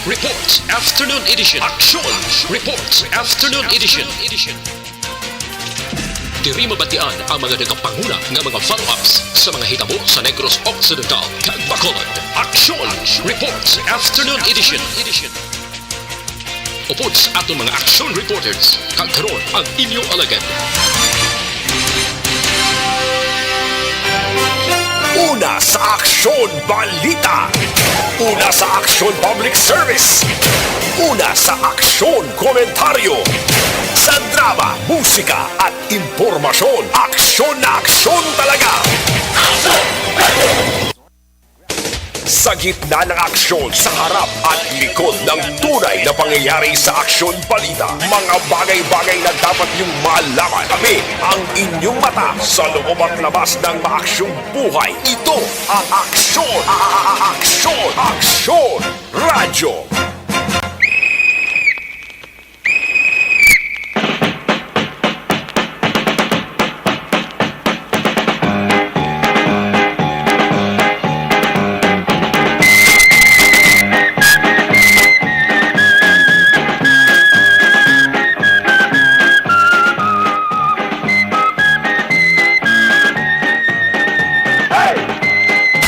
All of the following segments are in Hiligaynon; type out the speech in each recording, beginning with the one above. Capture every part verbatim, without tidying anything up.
Reports Afternoon Edition. Aksyon Reports Afternoon Edition. Diri mabatian ang mga nagapanguna nga mga follow-ups sa mga hitabo sa Negros Occidental kag Bacolod. Aksyon Reports Afternoon Edition. Upod sa aton mga aksyon reporters, kag karon ang inyo alagad. Una sa Aksyon Balita. Una sa Aksyon Public Service. Una sa Aksyon Komentaryo. Sa drama, musika at impormasyon, aksyon na aksyon talaga. Sa gitna ng aksyon, sa harap at likod ng tunay na pangyayari sa Aksyon Balita, mga bagay-bagay na dapat niyong malaman. Kami ang inyong mata sa loob at labas ng maaksyong buhay. Ito ang Aksyon, a- a- a- Aksyon, Aksyon Radyo.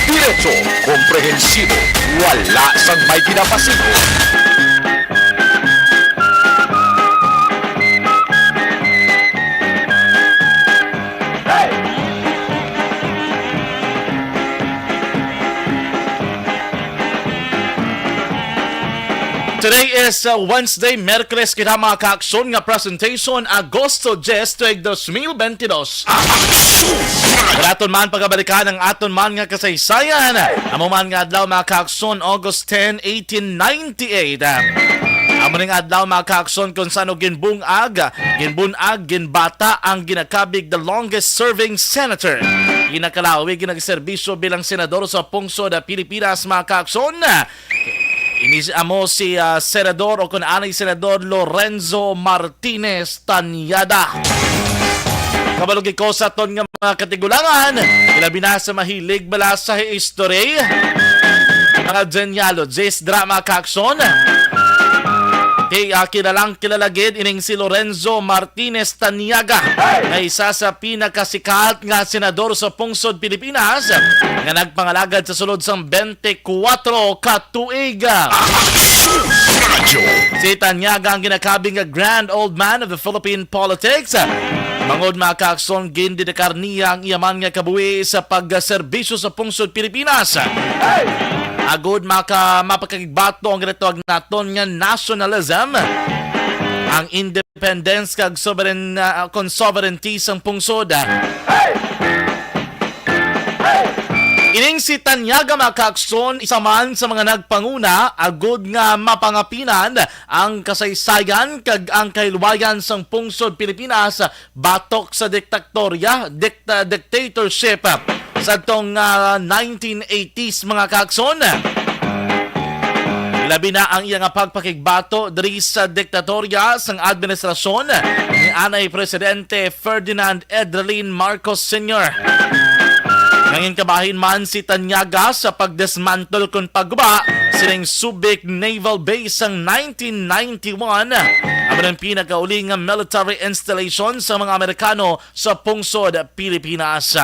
Diretso, komprehensibo, wala sang may ginapasigo. Today is uh, Wednesday, Merkules kita, mga kaakson, nga presentation, Agosto diyes, tuig dos mil bentidós. Sa aton man pagabalikan ang aton man nga kasaysayan, amo man nga adlaw, mga kaakson, August ten, eighteen ninety-eight. Amo ning adlaw, mga kaakson, kung saan ginbungag, ginbunag, ginbata ang ginakabig, the longest serving senator, ginakalawi, ginagserbisyo bilang senador sa pungsod, ah, Pilipinas, mga kaakson. Ini si, amo si, ah, Senador o kun anay Senador Lorenzo Martinez Tañada. Kabalo gid ko sa aton nga mga katigulangan, ilabi na sa mahilig bala sa history, mga genealogists, drama, kakson. Kay, ah, kilalang kilala gid ining si Lorenzo Martinez Tañaga, nga isa sa pinakasikat nga senador sa pungsod Pilipinas, nga nagpangalagad sa sulod sang twenty-four ka tuig. Radyo. Si Tañaga ang ginakabig nga Grand Old Man of the Philippine Politics. Bangod, mga kaakson, gindedikar niya ang iya man nga kabuhi sa pagserbisyo sa pungsod Pilipinas. Agod maka-, mapakigbato ang ginatawag naton nga nationalism, ang independence kag sovereign, ah, kon sovereignty sang pungsod. Ining si Tañaga, mga kaakson, isa man sa mga nagpanguna agud nga mapangapinan ang kasaysayan kag ang kahilwayan sang pungsod Pilipinas batok sa diktatorya, dikta-, dictatorship sadtong, ah, nineteen eighties, mga kaakson. Labi na ang iya nga pagpakigbato diri sa diktatorya sang administrasyon ni anay Presidente Ferdinand Edrelin Marcos Senior. Nangin kabahin man si Tanyaga sa pagdismantle kon pagguba sining Subic Naval Base sang nineteen ninety-one, amo ang pinakauli nga military installation sa mga Amerikano sa pungsod Pilipinas.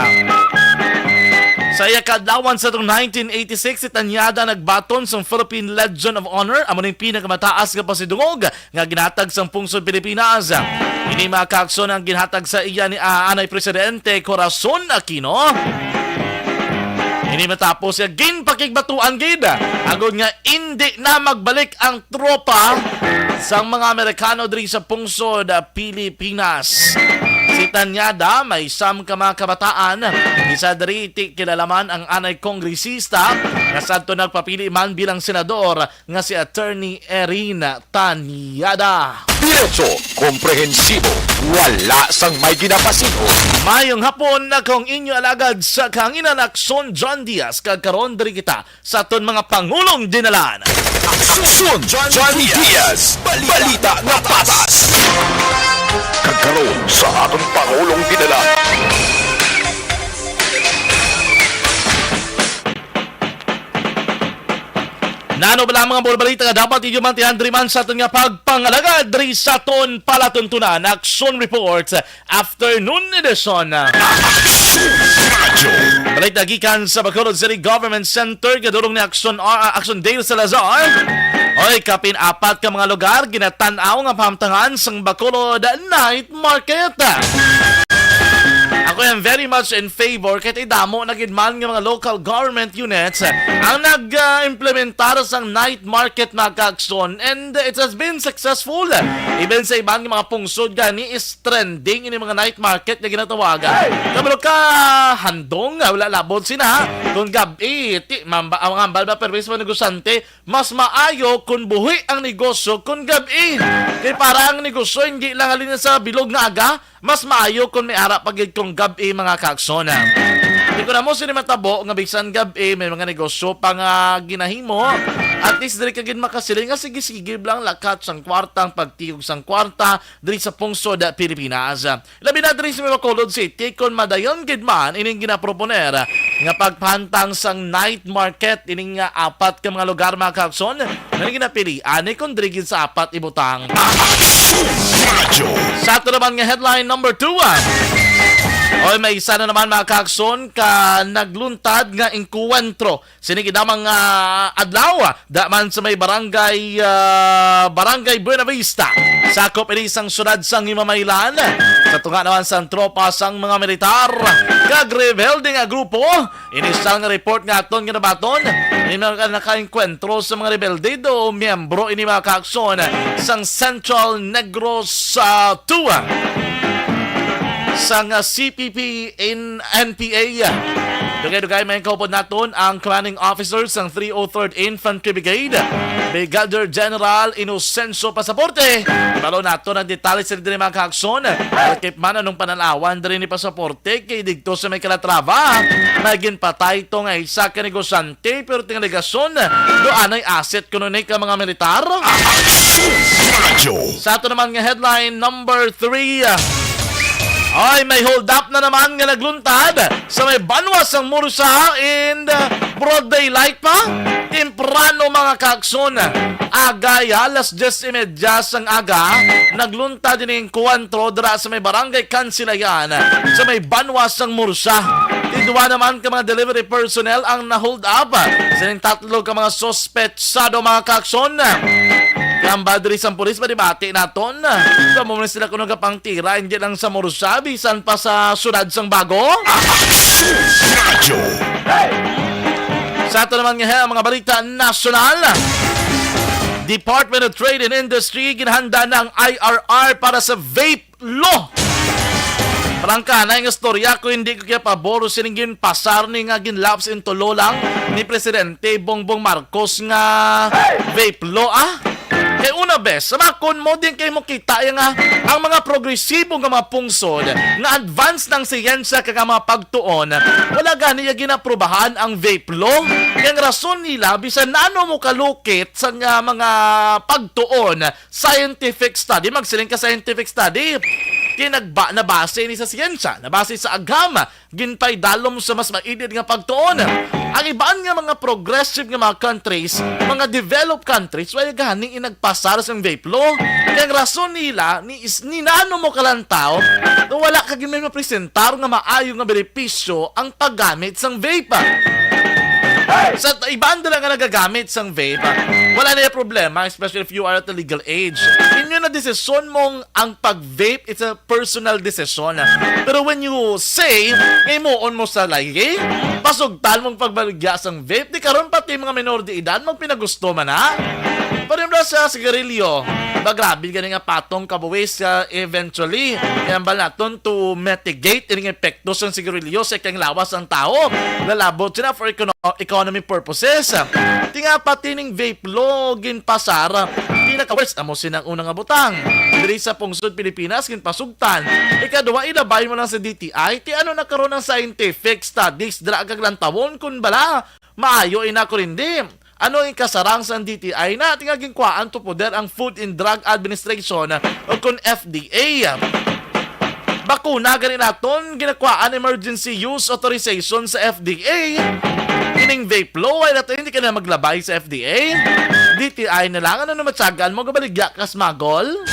Sa iya kaadlawan sa atong nineteen eighty-six, si Tanyada nagbaton sang Philippine Legion of Honor, amo ning pinakamataas nga pasidungog nga ginhatag sang pungsod Pilipinas. Ini, mga kaakson, ang ginhatag sa iya ni, ah, anay Presidente Corazon Aquino. Ini matapos siya ginpakigbatuan gid, agod nga indi na magbalik ang tropa sang mga Amerikano diri sa pungsod, ah, Pilipinas. Si Tanyada may sam ka mga kabataan, isa diri ti kilala man ang anay kongresista nga sadto nagpapili man bilang senador nga si Attorney Erin Tanyada. Diretso, komprehensibo, wala sang may ginapasigo. Mayong hapon, akong inyo alagad sa kahanginan, Aksyon John Diaz, kag karon diri kita sa aton mga pangulong dinalan. Aksyon John Diaz, balita nga patas. Kag karon sa aton pangulong dinalan. Nano bala ang mga balita nga dapat inyo mantihan diri man sa aton nga pagpangalagad diri sa aton palatuntunan, Aksyon Report, afternoon edition. Balita gikan sa Bacolod City Government Center, gadulong ni Aksyon, ah, Aksyon Dale Salazar. Oy, kapin apat ka mga lugar ginatan-aw nga pahamtangan sang Bacolod Night Market. Ako, I'm very much in favor kay damo na gid man nga mga local government units ang nag-implementar sang night market, mga kaakson, and it has been successful. Even sa iban nga mga pungsod gani is trending ini mga night market nga ginatawagan. Kabalo ka, handong, wala labot sina. Kung gab-i, ti, mamba, ang hambal ba, permis mo negosyante, mas maayo kung buhi ang negosyo kung gab-i. Kay para ang negosyo hindi lang halin sa bilog nga aga, mas maayo kung may ara pa gid kung gab-i, mga kaakson. Di ko na mo sini matabo nga bisan gab-i may mga negosyo pa nga ginahimo. At least diri ka gid makasiling nga sige-sige lang lakat sang kwarta ang pagtiyog sang kwarta diri sa pungsod Pilipinas. Labi na diri sa may Bacolod City, kung madayon gid man ining ginaproponer nga pagpahantang sang night market ining nga apat ka mga lugar, mga kaakson, nga ginapilian ni kung diri gid sa apat ibutang. Sa ato naman nga headline number two, ah. Oy, may isa na naman, mga kaakson, ka nagluntad nga engkwentro sini gid damang, ah, adlaw, da man sa may barangay, ah, Barangay Buenavista, sakop ini sang siyudad sang Himamaylan, sa tunga naman sang tropa sang mga militar kag rebelde nga grupo. Inisyal nga report nga aton nga nabaton, may mga nakaengkwentro sa mga rebelde do miyembro ini, mga kaakson, sang Central Negros, ah, two sang, ah, C P P in N P A. Dugay-dugay may kaupod naton ang commanding officer sang three oh third Infantry Brigade, Brigadier General Inocencio Pasaporte. Balo nato ang detalye sa diri, mga kaakson. Lakip man anong panalawan diri ni Pasaporte kay didto sa may Calatrava, may ginpatay to nga isa ka negosyante, pero ting alegasyon do anay asset kuno ni ka mga militar. Sa ato naman nga headline number three, ay may hold up na naman nga nagluntad sa may banwa sang Mursa in, uh, broad daylight pa. Temprano, mga kaakson, agay alas diyes y media sang aga, nagluntad ining kuwantro dira sa may barangay Kansilayan, sa may banwa sang Mursa. Duwa naman ka mga delivery personnel ang na-hold up. Sining tatlo ka mga suspetsado, mga kaakson. Kaya ang badri sang pulis, malibati naton. Sa mo sila kuno gapangtira, hindi lang sa Mursa, bisan pa sa siyudad sang Bago. Sa ato naman nga, mga balita nasyonal, Department of Trade and Industry, ginhanda na ang I R R para sa vape law. Prangka na yung istorya ko, hindi ko kaya pabor sining ginpasar ni nga ginlaps into law lang ni Presidente Bongbong Marcos nga vape law, ah. Kay una, bes, sa bakon mo din kay mo kita yung nga ang mga progresibo nga mga pungsod nga advance ng siyensya kag ang mga pagtuon, wala gani ya ginaprubahan ang vape law. Kay ang rason nila, bisan nano mo kalukit sa nga mga pagtuon, scientific study, magsiling ka scientific study, kay nagba-, nabase ni sa siyensya, nabase sa agham, ginpaidalom sa mas mailid nga pagtuon. Ang iban nga mga progressive nga mga countries, mga developed countries, wala gani inagpasar sang vape law. Kay ang rason nila, ni, is, ni nano mo kalantaw, nga wala ka gid may mapresentar nga maayo nga benepisyo ang paggamit sang vape. Sa t-, iban nila nga nagagamit sang vape, wala na yung problema, especially if you are at a legal age. Inyo na desisyon mong ang pag-vape, it's a personal decision. Pero when you say, nga himuon mo sa lagi, pasugtan mong pagbaligya sang vape, di karon pati mga minor de edad magpinagusto man na. Pero yung sa sigarilyo, ba, grabe gani nga patong kabuwis ka eventually. Kaya ang bal naton to mitigate ining epekto sang sigarilyo sa ikang lawas ang tao. Lalabot sila for econo-, economy purposes. Tinga pati ning vape law ginpasar. Pinaka-worst amo sinang unang nga butang. Diri sa pungsod Pilipinas, ginpasugtan. Ikaduha, ilabay mo lang sa D T I. Ti ano na karon ang scientific studies dira kag lantawon kun bala maayo ina kun hindi? Ano ang ikasarang sang D T I na? Tinga ginkuhaan to poder ang Food and Drug Administration o kun F D A. Bakuna gani naton ginakuhaan emergency use authorization sa F D A. Ining vape law, ay nato, hindi ka na maglabay sa F D A. D T I na lang, ano na matyagan mo, gabaligya ka, smuggle?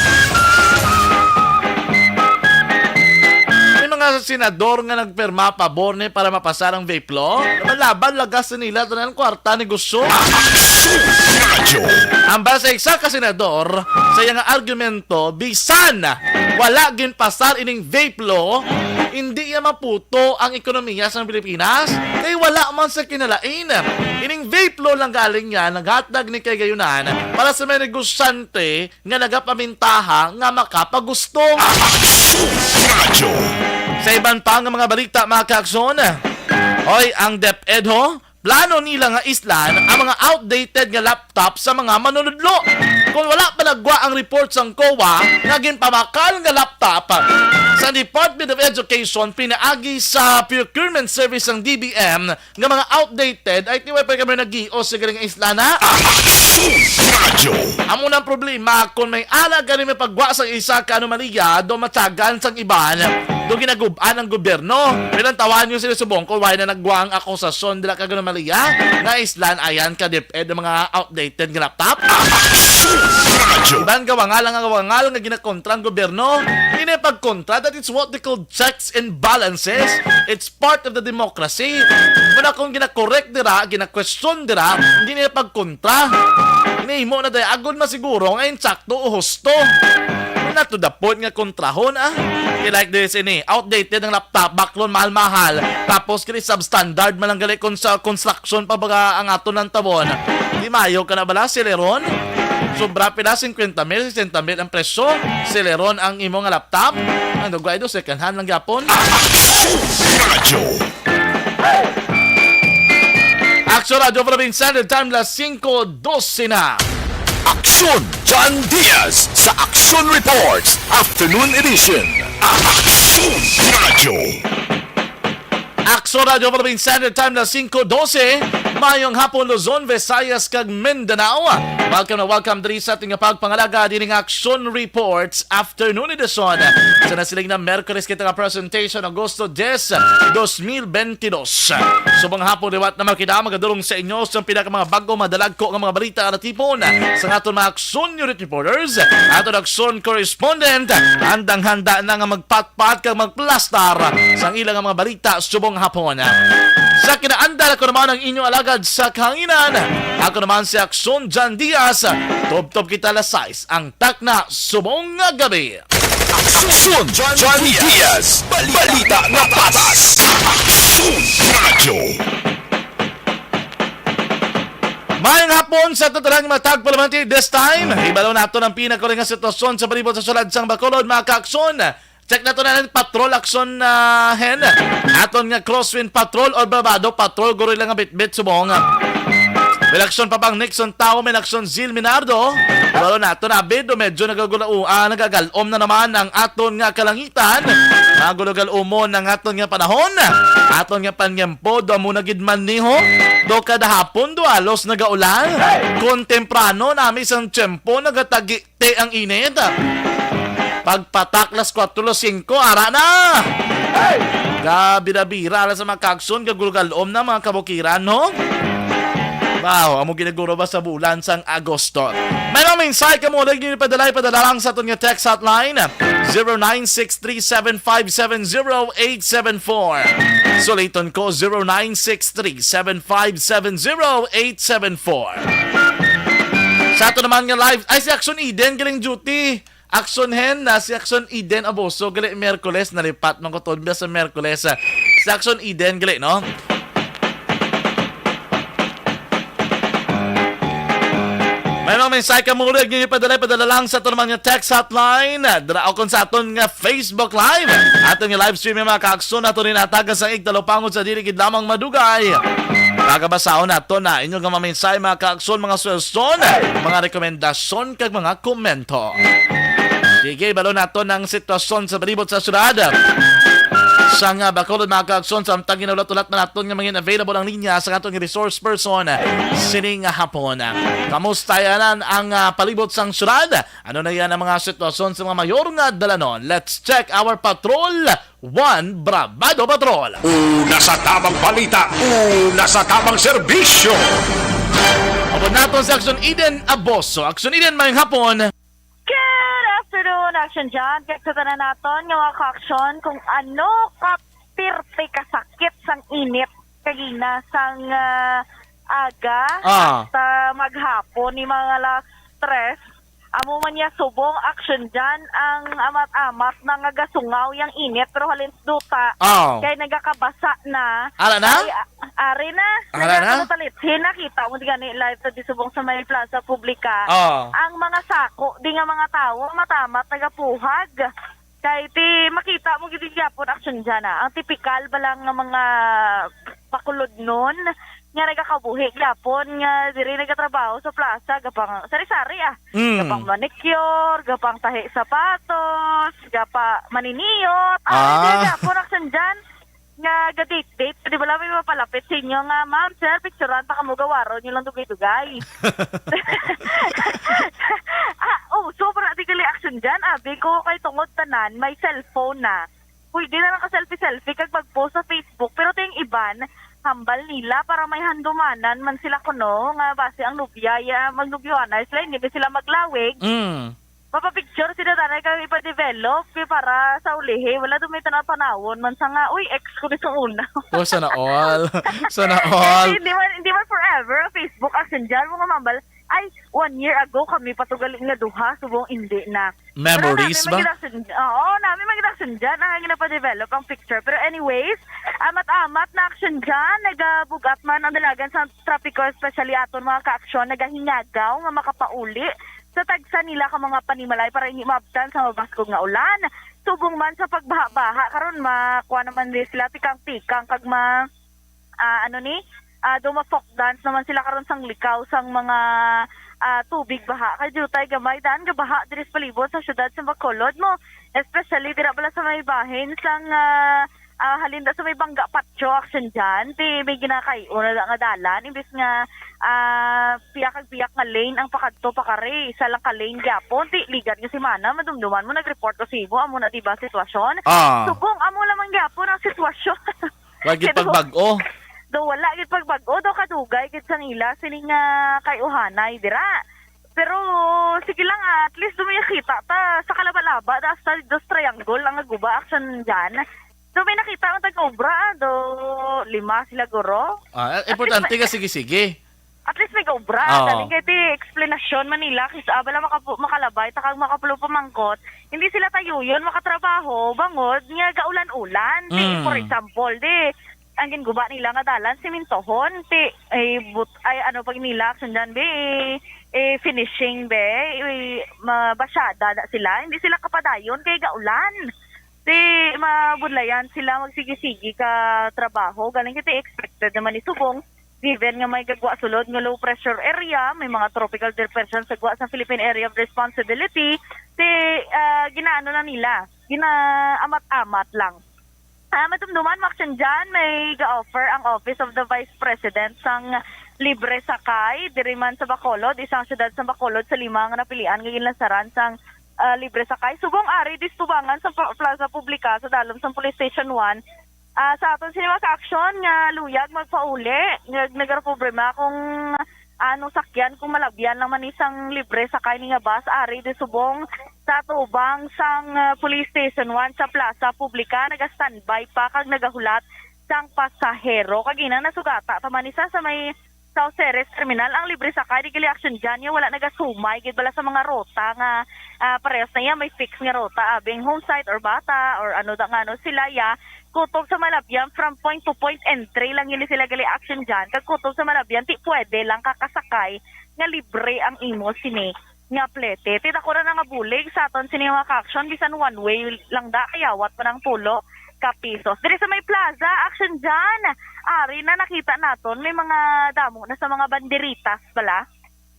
May mga senador nga nagpirma pabor ni para mapasar ang vape law. Laban-laban, lagas nila, tanan kwarta, negosyo. Radyo. Ang base sa isa ka senador, sa iyang argumento, bisan wala ginpasar ining vape law, hindi iya maputo ang ekonomiya sa Pilipinas, kay wala man sa kinalain. Ining vape law lang galing niya, naghatag ni kay gayunan para sa mga negosyante nga nagapamintaha nga makapagusto. Radyo. Sa iban pa nga mga balita, mga kaaksyon, oy, ang DepEd ho, plano nila nga islan ang mga outdated nga laptop sa mga manunudlo. Kung wala pa nagwa ang report sang COA nga ginpamakal nga laptop sa Department of Education pinaagi sa procurement service sang D B M nga mga outdated, ay tiway pa kami nag-ios sa galing isla na. Radyo. Amo nang problema, kung may ala gani may pagwa sa isa ka anomalya, do matyagan sang iban, do ginagub-an ang gobyerno. Pinantawan niyo sila subong kung why na nagwa ang akusasyon dila ka anomalya, nga islan ayan ka DepEd ang mga outdated nga laptop. Radyo. Iban gawangal ang gawangal nga ginakontra ang gobyerno. Ini pagkontra, that is what they call checks and balances. It's part of the democracy. Muna kung gina-correct dira, gina-question dira, hindi nila pagkontra. Inihimo na day agod masiguro nga insakto o husto. Not to the point nga kontrahon, ah. Okay, like this, ini, outdated ang laptop, baklon, mahal-mahal. Tapos, kini substandard man lang gali kung sa construction pa baga ang aton ng tawon. Di mayo ka na bala, sileron? Sobra pila, singkwenta mil, sesenta mil ang presyo. Sileron ang imo nga laptop. Ang dugay do, second hand lang gyapon. Radyo. Aksyon Radyo Provincial, the time las singko dose na. Aksyon John Diaz sa Aksyon Reports Afternoon Edition. Aksyon Radyo. Aksyon Radyo Provincial, the time las singko dose. Mayong hapon, Luzon, Visayas, kag Mindanao. Welcome na welcome diri sa ating pagpangalaga dining Aksyon Reports Afternoon Edition. Sa nasiling na Merkules kita nga presentation, Agosto diyes, dos mil benti dos. Subong hapon, liwat na makita, magadulong sa inyo sa pinaka mga bago, madalagko nga mga balita na tipon sa aton mga Aksyon Unit Reporters, aton Aksyon Correspondent, handang-handa na nga magpatpat kag magplastar sang ila nga mga balita subong hapon. Sa kinaandal, ako naman ang inyo alagad sa kahanginan. Ako naman si Aksyon John Diaz. Tubtob kita las sais ang takna subong nga gabi. Aksyon John Diaz. Balita nga patas. Aksyon Radyo. Mayong hapon sa tanan nga mga tagpalamati. This time, ibalo nato ang pinakauling nga sitwasyon sa palibot sa syudad sang Bacolod, mga kaaksyon. Check nato na ang patrol aksyon, ah, hen. Aton nga Crosswind Patrol or Bravado Patrol, guro lang nga bitbit subong. May aksyon pa bang Nixon Tao, may aksyon Zil Minardo. Walo nato na bid, medyo nagagulao, ah, nagagalom na naman ang aton nga kalangitan. Nagulugal-umon ang aton nga panahon. Aton nga panyempo, do mo na gid man niho. Do kada hapon, do halos nagaulan. Kung temprano nami sang tiyempo, nagatagi te ang init. Pagpatak las kuwatro, las singko, ara na! Gabira-bira lang sa mga kagson, gagulgalom na mga kabukiran, no? Wow, amo ginaguro ba sa bulan sang Agosto? May mga mensahe ka mo, lagi niyo padala, padala lang sa aton nga text hotline, zero nine six three seven five seven zero eight seven four. Suliton ko, zero nine six three seven five seven zero eight seven four. Sa ato naman nga live, ay, si Action Eden, galing duty. Action Hen na si Action Eden Aboso, gali Miyerkules, nalipat man ko to, sa Miyerkules. Si Action Eden, gali, no? May mga mensahe ka muli, ginyo padala, padala lang sa aton mga text hotline. Dira o kung sa aton nga Facebook Live. Aton nga live stream, mga kaakson, ato rin atagan sa igtalupangod sa dili gid lamang madugay. Pagabasahon nato na inyo nga mga mensahe, mga kaakson, mga suwestyon, mga rekomendasyon, kag mga komento. Sige, balo nato ng sitwasyon sa palibot sa syudad. Sa nga Bacolod, mga kaaksyon, samtang ginaulat-ulat man naton nga mangin available ang linya sa atong resource person sining nga hapon. Kamusta yanan ang ah, palibot sang syudad? Ano na yan ang mga sitwasyon sa mga mayor nga dalanon? Let's check our Patrol One Bravado Patrol. Una sa tamang balita, una sa tamang serbisyo. Abot naton sa Action Eden Aboso. Action Eden, mayong hapon. Good afternoon, Action John. Kag sa tanan naton nga mga ka-action, kung ano ka pirte kasakit sang init kagina sang ah, aga Ah. hasta maghapon ni mga alas tres, amo man niya subong, Action John, ang amat-amat na nga gasungaw yang init, pero halin sa duta Oh. kay nagakabasa na. Ala na? Ay, a- ari na. Ala na? Nagakatalithin, nakita mo di gani live sa di subong sa may plaza publika. Oh. Ang mga sako di nga mga tawo matamat nagapuhag. Kay ti makita mo gid gyapon, Action John, ah. Ang tipikal ba lang nga mga pakulodnon nga nagakabuhi gyapon nga diri nagatrabaho sa plaza, gapang sari-sari, ah. Mm. Gapang manicure, gapang tahi sapatos, gapa maniniyot. Ah, Ah. diri gyapon, Action John, nga ga-date-date, di ba lang may mapalapit sa inyo nga, "Ma'am, sir, picturean ta kamo, gawaron nyo lang dugay-dugay." Ah, oh, sobra di gali, Action John. Abi ko kay tungod tanan may cellphone na. Pwede na lang ka selfie-selfie kag mag-post sa Facebook, pero ting iban, hambal nila para may handumanan man sila kuno nga basi ang nubya, ya, magnubyoanay sila, hindi ba sila maglawig? Mm. Mapapicture sila tanay kag ipa-develop kay para sa ulihi wala daw may tanaw-tanawon man sa nga, "Uy, ex ko ni sa una." Oh, sana all. Sana all. Hindi man, hindi man forever ang Facebook, Action John, mga mambal. "Ay, one year ago kami patugali nga duha, subong hindi na." Memories Pero ba? nami magid-action, oo, nami magid-action dyan ang ginapadevelop ang picture. Pero anyways, amat-amat na, Action John, nagabugat man ang dalagan sa trapiko, especially aton mga ka-action, nagahingagaw nga makapauli sa tagsa nila ka mga panimalay para hindi maabtan sa mabaskog nga ulan. Subong man sa pagbaha-baha, karon makuha naman din sila tikang-tikang kag ma, ah, ano ni, ah, do mafokdan naman sila karon sang likaw sang mga ah, tubig baha. Kay diutay gamay daan nga baha diri sa palibot sa siyudad sa Bacolod mo, especially dira bala sa may bahin sang ah, ah, halin da sa may Bangga Patio, Action John. Ti may ginakay-o na nga dalan, imbis nga ah, piyak kag piyak nga lane ang pakadto pakari, isa lang ka lane gyapon. Ti ligad nga semana madumduman mo nag-report ko sa imo, amo na, di ba, sitwasyon. Ah. Subong amo lamang gyapon ang sitwasyon. Wag gid Kay do- pagbag-o. Do wala gid pagbag-o, do kadugay gid sang ila sini nga kay uhanay dira. Pero sige lang, ah, at least do may kita ta sa kalaba-laba da sa dos triangle ang guba, Action John. Do may nakita ang tag-obra, ah, do lima sila guro. Ah, importante ka, sige-sige. At least may obra. Oo. Galing kay ti explanation man nila kis ah, bala makapu- makalabay ta kag makapulo pamangkot. Hindi sila tayuyon makatrabaho bangod nga gaulan-ulan. Ti, Mm. for example, di ang ginguba nila nga dalan simintohon, ti eh, but ay ano pag nila, Action John, be, eh, finishing, be, eh, mabasyada na sila, hindi sila kapadayon kay gaulan. Ti mabudlayan sila magsigi-sigi ka trabaho, galing kay ti expected naman ni subong, given nga may gagwa sulod nga low pressure area, may mga tropical depression sa gwa sa Philippine Area of Responsibility. Ti ah, ginaano lang nila, ginaamat-amat lang. Ah, madumduman, Max and Jan, may ga-offer ang Office of the Vice President sang libre sakay diri man sa Bacolod, isang siyudad sa Bacolod sa lima nga napilian nga ginlansaran sang ah, libre sakay. Subong ari distubangan sa pa- Plaza Publica sa dalom sang Police Station one. Ah, sa aton sini mga ka-aksyon nga luyag magpauli, nga nagaproblema kung anong sakyan, kung malabyan lang man isang libre sakay ni nga bus, ari di subong sa tubang sang ah, Police Station one sa Plaza Publica, naga-standby pa kag nagahulat sang pasahero. Kag ina nasugata pa man isa sa may Sauceres Terminal ang libre sakay. Di gali, Action Jan, nga wala nagasumay gid bala sa mga ruta nga ah, parehas na iya may fix nga ruta, abing home site or bata or ano da nga ano sila ya. Kutob sa Malabyan, from point to point entry lang yun sila gali, Action Jan. Kag kutob sa Malabyan, ti pwede lang kakasakay nga libre ang imo sini nga plete. Ti dako ra na nga bulig sa aton sini mga ka-action, bisan one way lang da, kayawat pa ng pulo ka pisos. Diri sa may plaza, Action Jan, ari na nakita naton may mga damo na sa mga banderitas bala.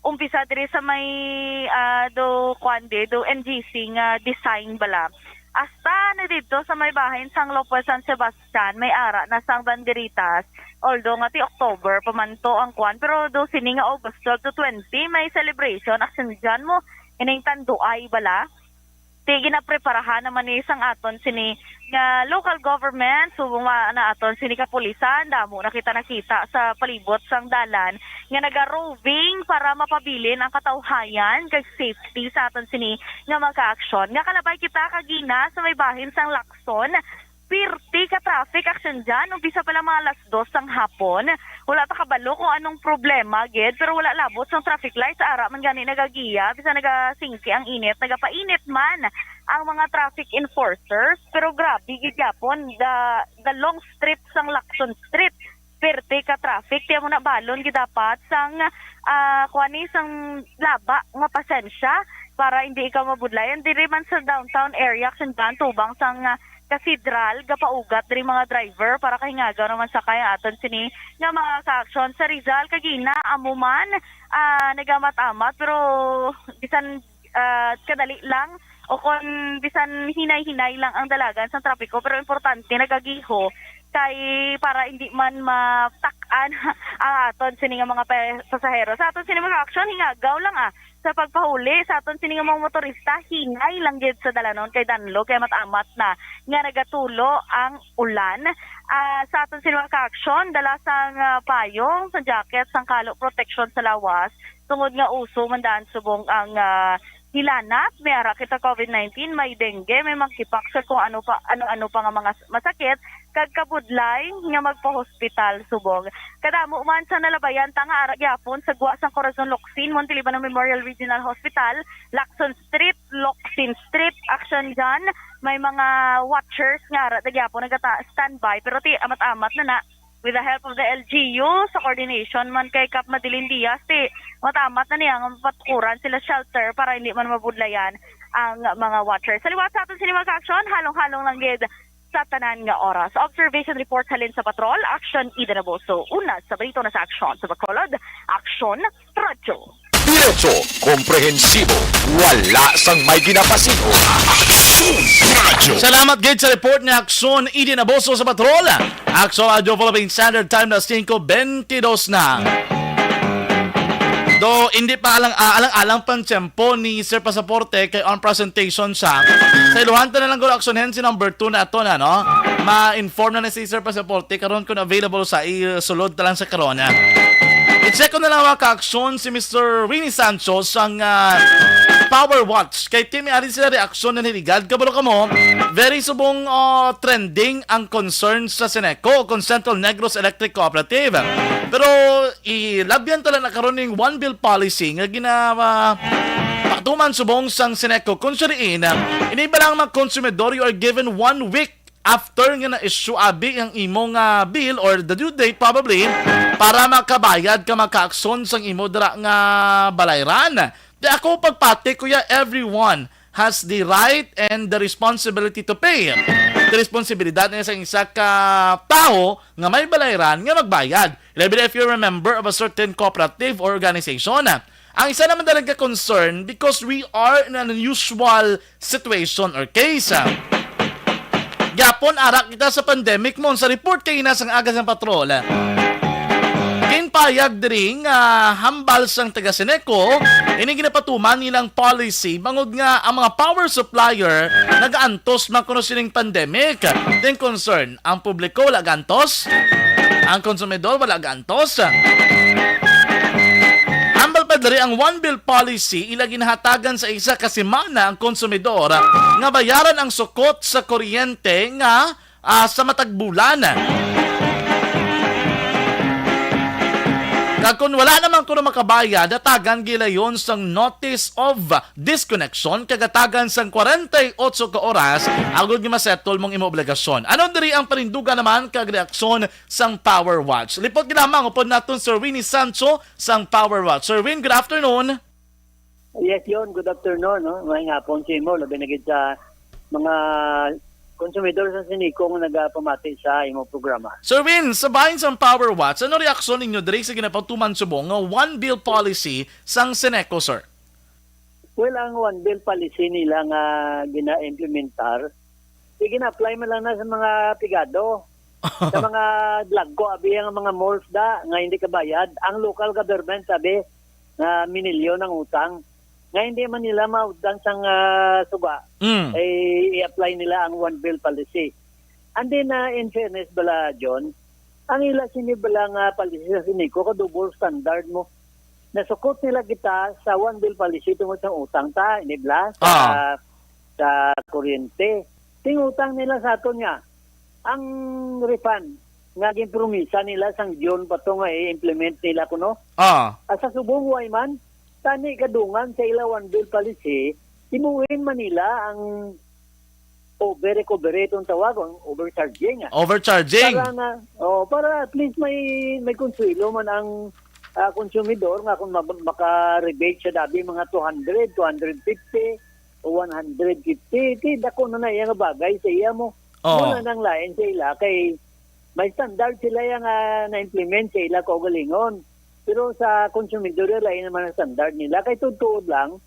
Umpisa diri sa may ah, do kuan di, do N G C nga design bala. Hasta na didto sa may bahin sang Lopez San Sebastian, may ara na sang banderitas. Although nga ti October pa man to ang kwan, pero do sini nga August twelve to twenty, may celebration. Action dyan mo, ining tanduay bala. Ti ginapreparahan naman ni sang aton sini nga local government, subong ma-, na aton sini kapulisan, damo na kita nakita sa palibot sang dalan nga naga-roving para mapabilin ang katawhayan kag safety sa aton sini nga mga aksyon. Nga kalabay kita kagina sa may bahin sang Lacson, pirti ka traffic action dyan, umpisa pa lang mga alas dos sang hapon. Wala ta kabalo kung anong problema gid, pero wala labot sang traffic lights, ara man gani nagagiya, bisan nagasingki ang init, nagapainit man ang mga traffic enforcers, pero grabe gid gyapon, the, the long strip sang Lacson Street, pirti ka traffic, kaya mo na balon gid dapat sang, ah, kuan ni, sang laba nga pasensya para hindi ikaw mabudlayan. Diri man sa downtown area, action dyan, tubang sang, ah, Cathedral, gapaugat diri mga driver para kahingagaw naman sakay ang aton sini nga mga ka-aksyon. Sa Rizal, kagina, amo man, ah, nagamat-amat, pero bisan, ah, kadali lang o kon bisan hinay-hinay lang ang dalagan sa trapiko, pero importante nagagiho kay para hindi man matak-an ang aton sini nga mga pa-, pasahero. Sa aton sini mga aksyon, hingagaw lang, ah, sa pagpahuli sa aton sini nga mga motorista, hinay lang gid sa dalanon kay danlo kay mat-amat na nga nagatulo ang ulan. Ah, sa aton sini mga ka-aksyon, dala sang, ah, payong, sa jacket, sang kalo, proteksyon sa lawas, tungod nga uso man daan subong ang, ah, hilanat, may ara kita COVID nineteen, may dengue, may monkeypox, kag kung ano pa, ano-ano pa nga mga s-, masakit, kag kabudlay nga magpa-hospital subong. Kadamo man sa nalabayan ta nga ara gyapon sa gwa sang Corazon Locsin, Montiliban Memorial Regional Hospital, Lacson Street, Locsin Street, action dyan. May mga watchers nga ara ta gyapon nagata-, standby, pero ti amat-amat na na. With the help of the L G U, sa coordination man kay Kap Madeline Diaz, ti matamat na niya nga mapatukuran sila shelter para hindi man mabudlayan ang mga watchers. Sa liwat sa aton sini mga ka-aksyon, halong-halong lang gid sa tanan nga oras. Observation report halin sa patrol, Action Ida Naboso. Una sa balita na sa aksyon sa Bacolod, Aksyon Radyo. Diretso, komprehensibo, wala sang may ginapasin-o. Aksyon Radyo. Salamat gid sa report ni Aksyon Ida Naboso sa patrol. Aksyon Radyo Philippine Standard Time na singko bentidós na. Do, hindi pa alang, ah, alang-alang pang tiyempo ni Sir Pasaporte kay on presentation siya. Sa iluhan ta na lang guro, Aksyon Hensi number two na ato na, no? Ma-inform na ni si Sir Pasaporte karon kung available sa, isulod ta lang sa karon, ah. I-check ko na lang, mga ka-aksyon, si Mister Rini Sancho sang, ah, Power Watch. Kay ti may ari sila reaksyon na niligad. Kabalo kamo, very subong, ah, trending ang concern sa Ceneco, kung Central Negros Electric Cooperative. Pero ilabyan ta lang na karon ning one bill policy nga gina-, ah, patuman subong sang Ceneco. Kung siya diin, ah, ini ba lang mga konsumidor, you are given one week after nga na-issue abi ang imo nga bill or the due date probably para makabayad ka, makaakson sang imo dira nga balayran. Di ako pagpati, kuya, everyone has the right and the responsibility to pay. The responsibilidad na sa isa ka tawo nga may balayran nga magbayad. Labi na if you're a member of a certain cooperative or organization. Ang isa naman talaga concern because we are in an unusual situation or case. Gyapon ara kita sa pandemic mo sa report kay ina sang aga sang patrol. Ginpayag diri nga hambal sang taga Ceneco, ini ginapatuman nilang policy bangod nga ang mga power supplier nagaantos man kuno sining pandemic. Then concern, ang publiko wala gantos, ang konsumidor wala gantos. Hambal pa diri ang one bill policy, ila ginahatagan sa isa ka semana ang konsumidor nga bayaran ang sukot sa kuryente nga, ah, sa matag bulan. Kag kung wala naman kuno makabayad, hatagan gilayon sang notice of disconnection kag hatagan sang kwarenta y otso ka oras agod nga masettle mong imo obligasyon. Ano diri ang panindugan naman kag reaksyon sang Power Watch? Lipot gid lamang upod naton Sir Winnie Sancho sang Power Watch. Sir Win, good afternoon. Yes, Yon. Good afternoon, no? Maayong hapon sa imo, labi na gid sa mga konsumidor sa Ceneco nga nagapamati sa imo programa. Sir Win, sa bahin sang Power Watch, ano reaksyon ninyo diri sa ginapatuman subong nga one bill policy sang Ceneco, sir? Well, ang one bill policy nila nga gina-implementar, Sige na, apply man lang na sa mga pigado. Sa mga dagko, abi, ang mga malls da, nga hindi kabayad. Ang local government, sabi, nga minilyon ang utang. Nga hindi man nila mautang sang, ah, suga, Mm. eh, i-apply nila ang one bill policy. And then, ah, in fairness bala, John, ang ila sini bala nga policy sa Sinico, ka double standard mo. Nasukot nila kita sa one bill policy tungod sa utang ta, ini bala, sa, Ah. sa kuryente. Tingutang nila sa aton nga, ang refund nga ginpromisa nila sang June pa to nga i-implement nila kuno. Ah. Asa subong way man, tani kadungan sa ila one bill policy, himuin man nila ang over recovery itong tawag, ang overcharging. Ah. Overcharging. Para nga, oh, para at least may, may konsuelo man ang, ah, konsumidor nga kung mag-, maka-rebate siya dabi mga two hundred, two hundred fifty o one hundred fifty, ti dako na na iya nga bagay sa iya mo. Oo. Muna nang lain sa ila kay may standard sila yang, ah, na-implement sa ila kaugalingon. Pero sa konsumidor, lain naman ang standard nila. Kay tuod-tuod lang,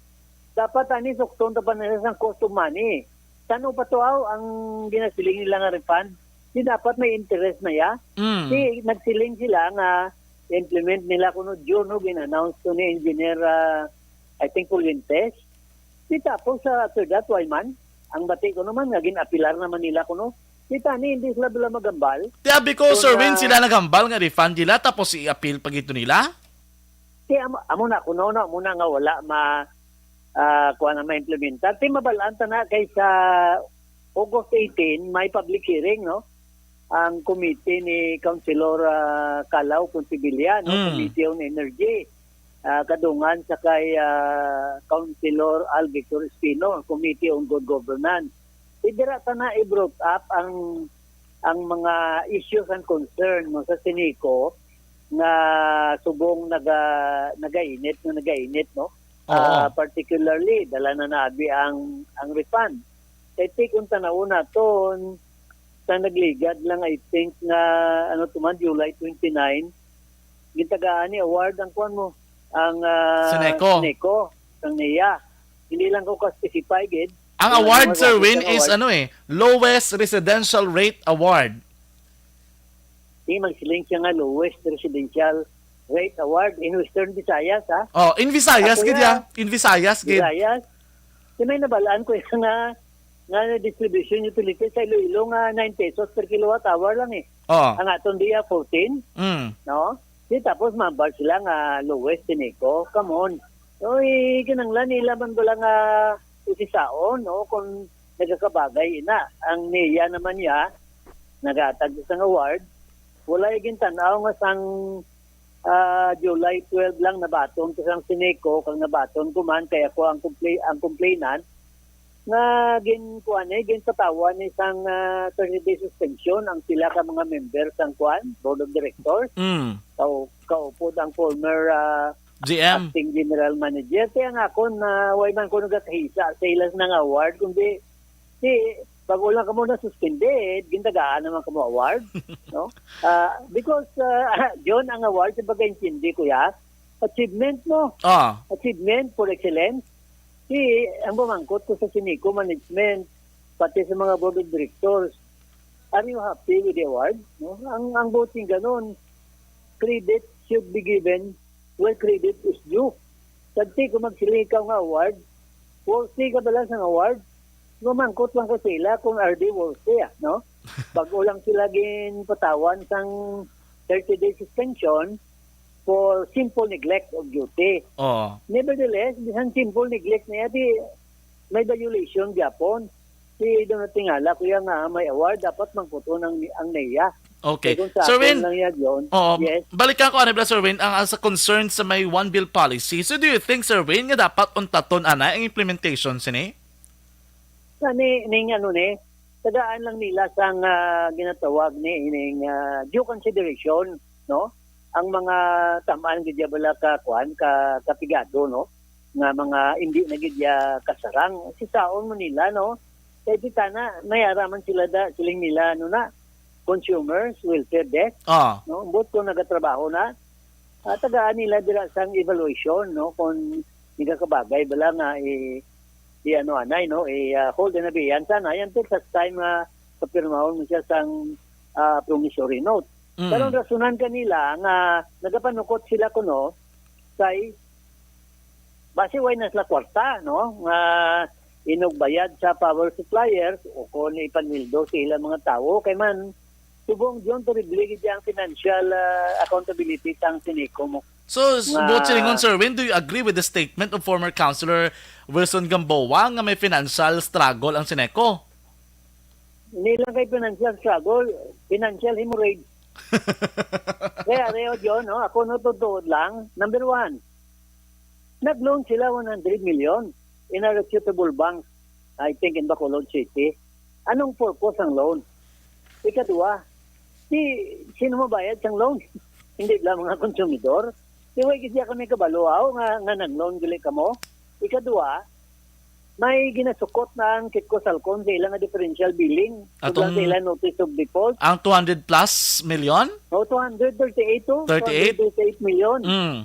dapat ani sukton ta pa nila sang cost of money. San-o pa to aw ang ginasiling nila nga refund? Di dapat may interest na ya? Mm. Di nagsiling sila nga implement nila kuno June, no, gin-announce to ni Engineer, ah, I think, Fuentes. Di tapos, ah, after that, why man? Ang bati ko naman nga gin-apilar naman nila kuno. Di tani, hindi sila bala magambal. Ti abi ko, Kung, Sir Win, ah, sila nagambal nga refund nila tapos i-appeal pa gito nila? Ti amo, amo na kuno, no, amo na nga wala ma, ah, kuha na ma-implementar. Ti mabalaan ta na kay sa August eighteen, may public hearing, no? Ang committee ni Councilor, ah, Calaw Pontevilla, no? Mm. Committee on Energy. Ah, kadungan sa kay, ah, Councilor Al Victor Espino, Committee on Good Governance. Di dira ta na i-brought up ang, ang mga issues and concern, no, sa Sinico nga subong naga-, nagainit, no, nagainit, no? Oo. Ah, particularly, dala na naabi ang, ang refund. Kay ti kung tanawon naton, sa nagligad lang, I think, nga, ano to man, July twenty-nine, gitagaan ni award ang kuwan mo, ang, ah, Seneco. Seneco, ang niya. Hindi lang ko ka-specify gid. Ang Kung award, ano, Sir Win, ang is award. Ano eh, lowest residential rate award. Di magsiling siya nga lowest residential rate award in Western Visayas, ha? Oh, in Visayas, Ako gid ya. Ya. In Visayas, gid. Visayas. Di may nabalaan ko yung nga, nga distribution utility sa Iloilo nga nine pesos per kilowatt hour lang eh. Oh. Ang aton diya, fourteen, Mm. no? Di tapos mambar sila nga lowest, Seneco. Come on. So, eh, kinanglan nila man bala nga usisaon, no? Kung nagakabagay ina. Ang niya naman niya, nagatag sa award, wala yung gintan-aw nga sang, ah, July twelve lang nabaton ko sang Seneco, kag nabaton ko man, kay ako ang compla-, ang complainant, nga gin-, kuwan, eh, ginpatawan ni sang, ah, thirty day suspension ang pila ka mga member sang kuwan, Board of Directors. Mm. Kau-, kaupod ang former, ah, G M. Acting General Manager. Kaya nga ako na, way man ko nagakahisa sa ilas ng award, kundi, di, bago lang kamo na suspended, gintagaan naman kamo award, no? Ah, because, ah, John, ang award, sa pagkaintindi ko ya, achievement mo. Ah. Achievement for excellence. Si, ang pamangkot ko sa Sinico Management, pati sa mga board of directors, are you happy with the award? No? Ang, ang voting ganon, credit should be given where credit is due. Tagti kung magsiling ikaw nga award, worthy ka ba lang sa award? Mamangkot lang ko sila kung are they worthy, ah, no? Bago lang sila ginpatawan sang thirty day suspension for simple neglect of duty. Oo. Nevertheless, bisan simple neglect na yan, di, may violation gyapon. Di daw natingala, kuya, nga may award, dapat mangkuton ang, ang NEA. Okay. Kaya kung sa Sir akin Win, lang yan, John. Oo, Yes. balikan ko, ano ba, Sir Win, ang, ang sa concern sa may one bill policy. So, do you think, Sir Win, nga dapat untaton ana ang implementation sini? Sa ni, ning ano ni, tagaan lang nila sang, ah, ginatawag ni ining, ah, due consideration, no? Ang mga tamaan gid ya bala ka, kuan, ka, kapigado, no? Nga mga hindi na gid ya kasarang. Sisaon mo nila, no? Kay di tana, may ara man sila da, siling nila, ano na, consumers, welfare desk, Ah. no? Ambot kung nagatrabaho na, ah, tagaan nila dira sang evaluation, no? Kung nagakabagay bala nga i-, i-ano anay, no, i-, ah, hold in abeyance anay until such time nga papirmahon mo siya sang, ah, promissory note. Mm. Karon, rasunan kanila nga nagapanukot sila kuno kay basi way na sila kwarta, no, nga inugbayad sa power suppliers o kon ipanweldo sa ilang mga tawo, kay man, subong, John, terrible gid ang financial, ah, accountability sang Sineco mo. So, s-, nga buot silingon, sir, when do you agree with the statement of former Councilor Wilson Gamboa nga may financial struggle ang Sineco? Hindi lang kay financial struggle, financial hemorrhage. Kaya, Reo John, no, ako, no, totoo lang, number one, nag-loan sila one hundred million in a reputable bank, I think, in Bacolod City. Anong purpose ang loan? Ikadua, si, sino mabayad sang loan? Hindi lang mga konsumidor. Di way kasi ako may kabalo, aw, nga, nga nag-loan gali kamo. Ikadua, may ginasukot na ang Kitco Salcon sa ilang differential billing. Atong sa ilang notice of default. Ang two hundred plus million? O, two hundred thirty-eight to Thirty-eight? Two hundred thirty-eight million. Mm.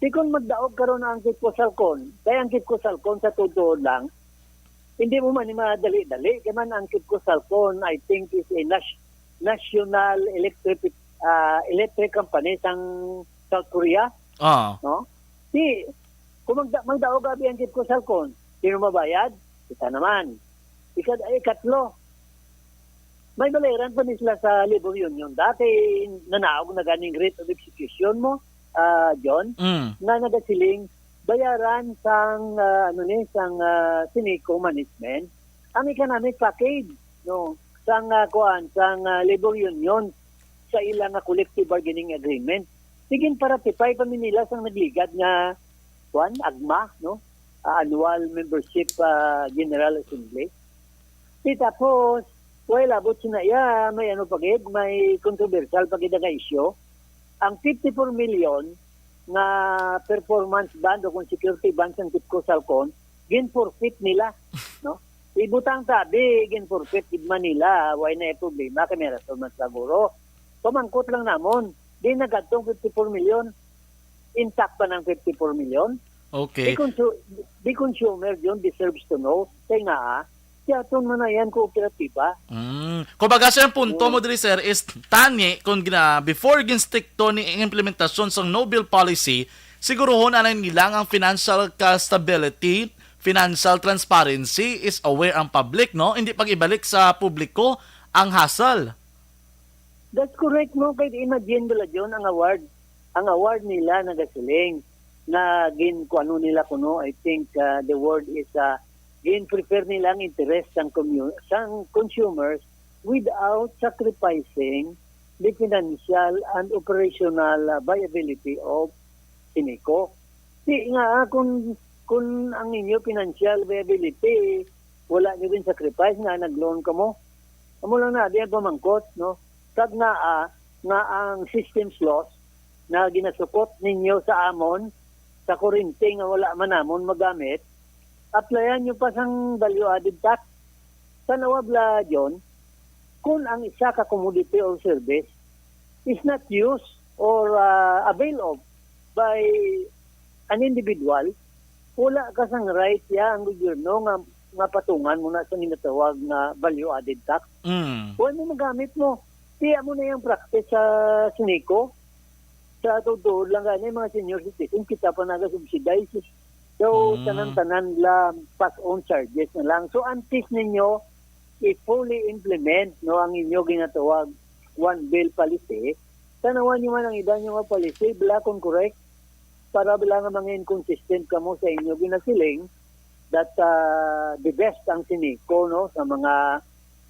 Di kung magdaog karon ang Kitco Salcon, kaya ang Kitco Salcon sa tuod lang, hindi mo man ni madali-dali. Kaya man ang Kitco Salcon, I think, is a nas-, national electric, ah, electric company sang South Korea. Ah. No? Di, kung magda-, magdaog abi ang Kitco Salcon, sino mabayad? Kita naman. Ikad-, ikatlo, may bayaran pa ni sila sa labor union. Dati, nanaog na ganing rate of execution mo, ah, John, Mm. nga nagasiling, bayaran sang, ah, ano ni, sang, ah, Sineco management, ang economic package, no, sang, ah, kuan, sang, ah, labor union sa ila nga collective bargaining agreement. Sige, para tipay pa mi nila sang nagligad nga, kuan, agma, no, ah, annual membership, ah, General Assembly. Di tapos, well, abot sina iya, may ano pa gid, may controversial pa gid nga issue. Ang fifty-four million nga performance bond o kung security bond sang Kitco Salcon, gin-forfeit nila, no? Ibutang tabi, gin-forfeit gid man nila, way na problema, kay may rason man siguro. Pamangkot lang namon, di nagadtong fifty-four million, intact pa nang fifty-four million? Okay. The consu-, the consumer, John, deserves to know. Kay nga, ah, siya aton man na yan kooperatiba. Mm. Kumbaga, sir, ang punto Oo. mo diri, sir, is tani kung gina-, before ginstrikto ni ang implementasyon sang no bill policy, siguruhon anay nila nga ang financial ka stability, financial transparency is aware ang public, no? Hindi pag ibalik sa publiko ang hassle. That's correct, no? Kay imagine bala, John, ang award, ang award nila nagasiling na gin-, kuano nila kuno, I think, uh, the word is, uh, gin-prefer nila ang interest sang commu-, sang consumers without sacrificing the financial and operational, uh, viability of Sineco. Di nga, ah, kung, kung ang inyo financial viability, wala nyo din sacrifice nga nag-loan kamo. Amo lang na, di ang pamangkot, no? Kag nga, ah, nga ang systems loss na ginasukot ninyo sa amon, sa kurente nga wala man namon magamit, applyan nyo pa sang value added tax. Tanawa bala, John, kung ang isa ka commodity or service is not used or, ah, avail of by an individual, wala ka sang right ya ang gobyerno nga, nga patungan mo na sa ginatawag nga value added tax. Mm. Wala mo magamit mo. Tiya mo na yung practice sa Sineco. Sa tuod lang gani, mga senior citizen, kita pa naga-subsidize. So, Mm. tanan-tanan lang pass on charges na lang. So, antes ninyo i-fully implement, no, ang inyo ginatawag one bill policy, tanawan nyo man ang iban nyo nga policy, bala kung correct, para bala nga mga inconsistent kamo sa inyo ginasiling that, ah, the best ang Sineco, no, sa mga,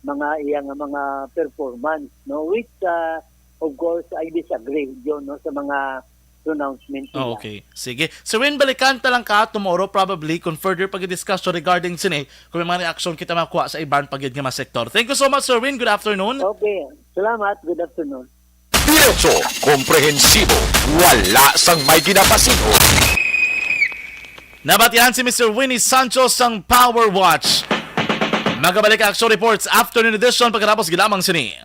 mga iya nga mga performance, no, which, ah, of course, I disagree, John, no, sa mga pronouncement nila. Okay. Sige. Sir Win, balikan ta lang ka tomorrow probably kung further pag-discussion regarding sini, kung may mga reaksyon kita makuha sa iban pa gid nga mga sektor. Thank you so much, Sir Win. Good afternoon. Okay. Salamat. Good afternoon. Diretso, komprehensibo, wala sang may ginapasinho. Nabatian si Mister Winnie Sancho sang Power Watch. Magabalik ang Action Reports Afternoon Edition pagkatapos gilamang sini.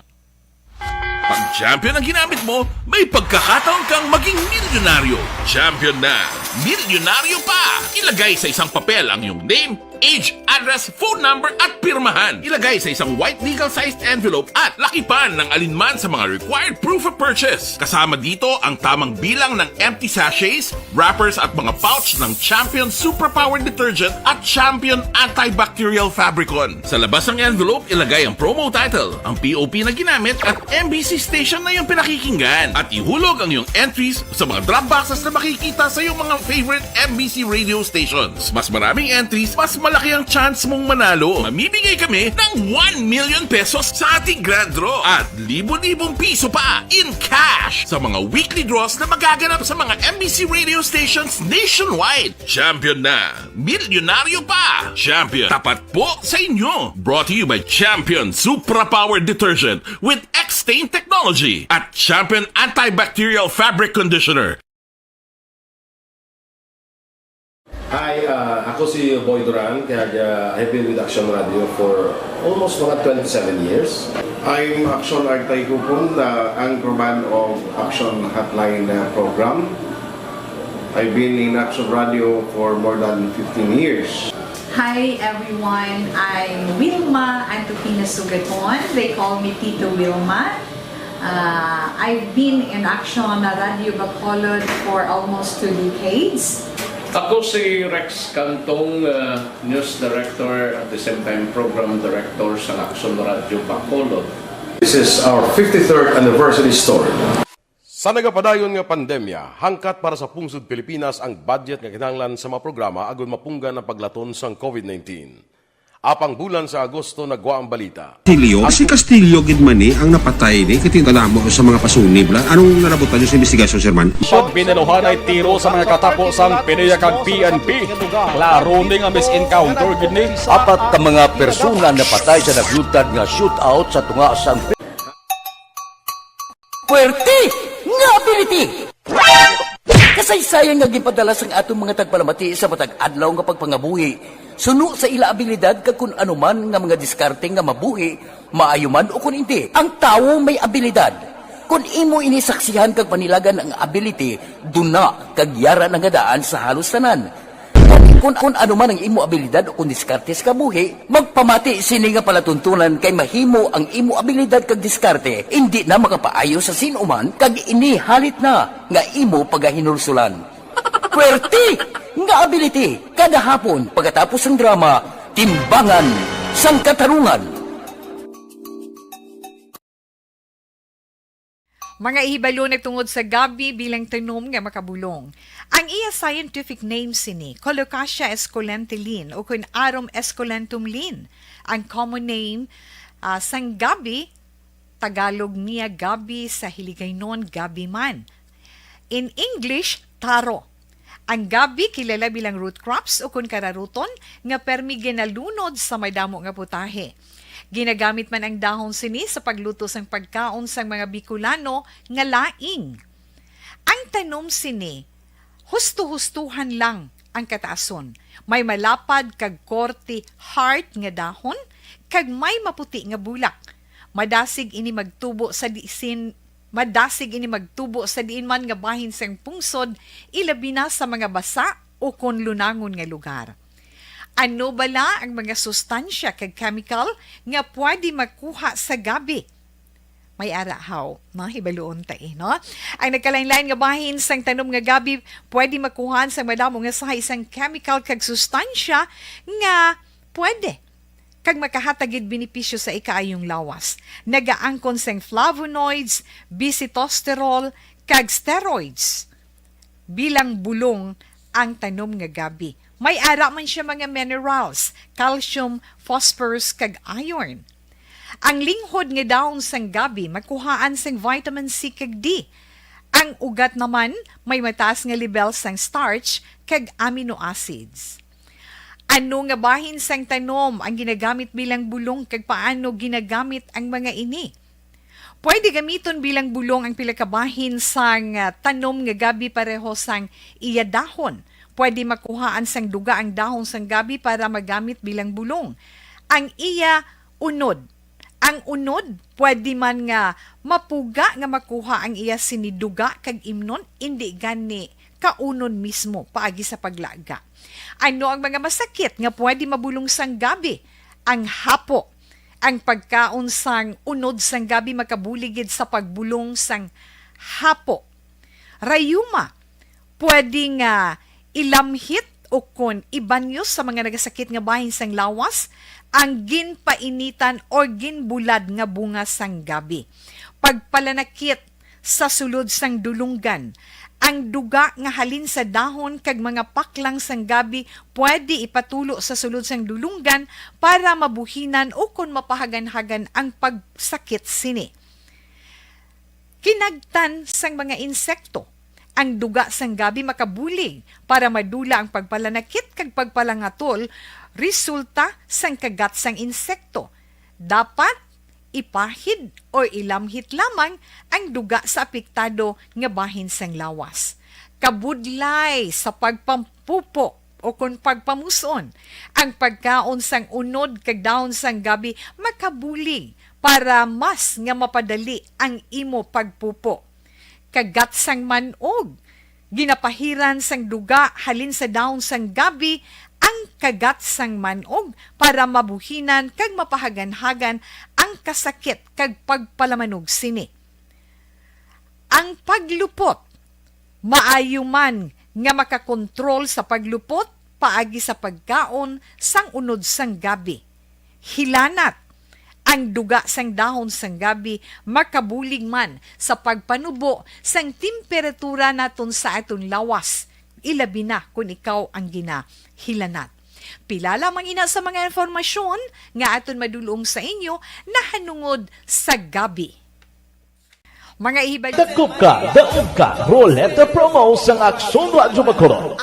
Pag champion ang ginamit mo, may pagkakataon kang maging milyonaryo. Champion na, milyonaryo pa! Ilagay sa isang papel ang iyong name, Age, address, phone number at pirmahan. Ilagay sa isang white legal-sized envelope at lakipan ng alinman sa mga required proof of purchase. Kasama dito ang tamang bilang ng empty sachets, wrappers at mga pouch ng Champion Suprapower Detergent at Champion Antibacterial Fabricon. Sa labas ng envelope, ilagay ang promo title, ang P O P na ginamit at M B C station na iyong pinakikinggan. At ihulog ang iyong entries sa mga drop boxes na makikita sa iyong mga favorite M B C radio stations. Mas maraming entries, mas malaki ang chance mong manalo. Mamimigay kami ng one million pesos sa ating grand draw at libo-libong piso pa in cash sa mga weekly draws na magaganap sa mga M B C radio stations nationwide. Champion na! Milyonaryo pa! Champion, tapat po sa inyo! Brought to you by Champion Supra Power Detergent with X-Stain Technology at Champion Antibacterial Fabric Conditioner. Hi, uh, ako si Boy Duran, kag uh, I've been with Action Radio for almost mga twenty-seven years. I'm Action Artay Kupon, the anchorman of Action Hotline uh, program. I've been in Action Radio for more than fifteen years. Hi everyone, I'm Wilma Antupina Sugaton. They call me Tito Wilma. Uh, I've been in Action Radio Bacolod for almost two decades. Ako si Rex Cantong, uh, News Director at the same time Program Director sa Action Radio Bacolod. This is our fifty-third anniversary story. Sa nagapadayon nga pandemya, hangkat para sa pungsod Pilipinas ang budget nga kinahanglan sa mga programa agud mapunggan ang paglaton sang COVID nineteen. Apang bulan sa Agosto nagwa ang balita. Castillo, si Castillo gid man ni ang napatay ni, kay tingala mo sa mga pasunib la. Anong nalabutan niyo sa investigasyon, Sir Man? Pag binaluhanay tiro sa mga katapo sang PDEA kag P N P, klaro ni nga mis-encounter gid ni. Apat ka mga persona napatay sa naglutad nga shootout sa tunga sang Puwerte nga ability! Kasaysayan nga ginpadala sang aton mga tagpalamati sa matag adlaw nga pagpangabuhi suno sa ila abilidad kag kun ano man nga mga diskarte nga mabuhi, maayo man o kun indi. Ang tawo may abilidad. Kun imo ini saksihan kag panilagan ang ability, duna kag yara na nga daan sa halos tanan. Kun, kun ano man ang imo abilidad o kun diskarte sa kabuhi, magpamati sini nga palatuntunan kay mahimo ang imo abilidad kag diskarte indi na makapaayo sa sin-o man kag ini halit na nga imo pagahinulsulan. Puwerte nga ability kada hapon pagkatapos sang drama, Timbangan sang Katarungan. Mga ihibalo na tungod sa gabi bilang tanom nga makabulong. Ang iya scientific name sini, Colocasia esculenta Lin, ukon Arum esculentum Lin. Ang common name, ah, sang gabi, Tagalog niya gabi, sa Hiligaynon gabi man. In English, taro. Ang gabi kilala bilang root crops ukon kararuton nga permi ginalunod sa madamo nga putahe. Ginagamit man ang dahon sini sa pagluto sang pagkaon sang mga Bicolano nga laing. Ang tanom sini, husto-hustohan lang ang kataason. May malapad kag korte heart nga dahon kag may maputi nga bulak. Madasig ini magtubo sa disin Madasig ini magtubo sa diin man nga bahin sang pungsod, ilabi na sa mga basa ukon lunangon nga lugar. Ano bala ang mga sustansya kag chemical nga pwede makuha sa gabi? May ara haw, no? Hibaluon ta, eh, no? Ang nagkalain-lain nga bahin sang tanom nga gabi pwede makuhaan sang madamo nga sahi sang chemical kag sustansya nga pwede kag makahatag gid benepisyo sa ikaayong lawas. Nagaangkon sang flavonoids, bisitosterol, kag steroids. Bilang bulong ang tanom nga gabi. May ara man siya mga minerals, calcium, phosphorus, kag iron. Ang linghod nga dahon sang gabi makuhaan sang vitamin C kag D. Ang ugat naman may mataas nga lebel sang starch kag amino acids. Ano nga bahin sang tanom ang ginagamit bilang bulong kag paano ginagamit ang mga ini? Pwede gamiton bilang bulong ang pila ka bahin sang, ah, tanom nga gabi pareho sang iya dahon. Pwede makuhaan sang duga ang dahon sang gabi para magamit bilang bulong. Ang iya unod. Ang unod, pwede man nga mapuga nga makuha ang iya sini duga kag imnon, indi gani kaunon mismo paagi sa paglaga. Ano ang mga masakit nga pwede mabulong sang gabi? Ang hapo. Ang pagkaon sang unod sang gabi makabulig gid sa pagbulong sang hapo. Rayuma, pwede nga ilamhit o kon ibanyos sa mga nagasakit nga bahin sang lawas ang ginpainitan or ginbulad nga bunga sang gabi. Pagpalanakit sa sulod sang dulonggan. Ang duga nga halin sa dahon kag mga paklang sang gabi pwede ipatulo sa sulod sang dulonggan para mabuhinan o kon mapahaganhagan ang pagsakit sini. Kinagtan sang mga insekto. Ang duga sang gabi makabulig para madula ang pagpalanakit kag pagpalangatol resulta sang kagat sang insekto. Dapat ipahid o ilamhit lamang ang duga sa apektado nga bahin sang lawas. Kabudlay sa pagpampupo o kon pagpamus-on, ang pagkaon sang unod kag dahon sang gabi makabulig para mas nga mapadali ang imo pagpupo. Kagat sang man-og. Ginapahiran sang duga halin sa dahon sang gabi ang kagat sang man-og para mabuhinan kag mapahaganhagan ang kasakit kag pagpalamanog sini. Ang paglupot. Maayo man nga makakontrol sa paglupot paagi sa pagkaon sang unod sang gabi. Hilanat. Ang duga sang dahon sang gabi makabulig man sa pagpanubo sang temperatura naton sa aton lawas, ilabi na kon ikaw ang ginahilanat. Pila lamang ina sa mga impormasyon nga aton madulong sa inyo nahanungod sa gabi. Mga ihibal- Dakop ka, daog ka, Roleta Promo sang Aksyon Radyo Bacolod.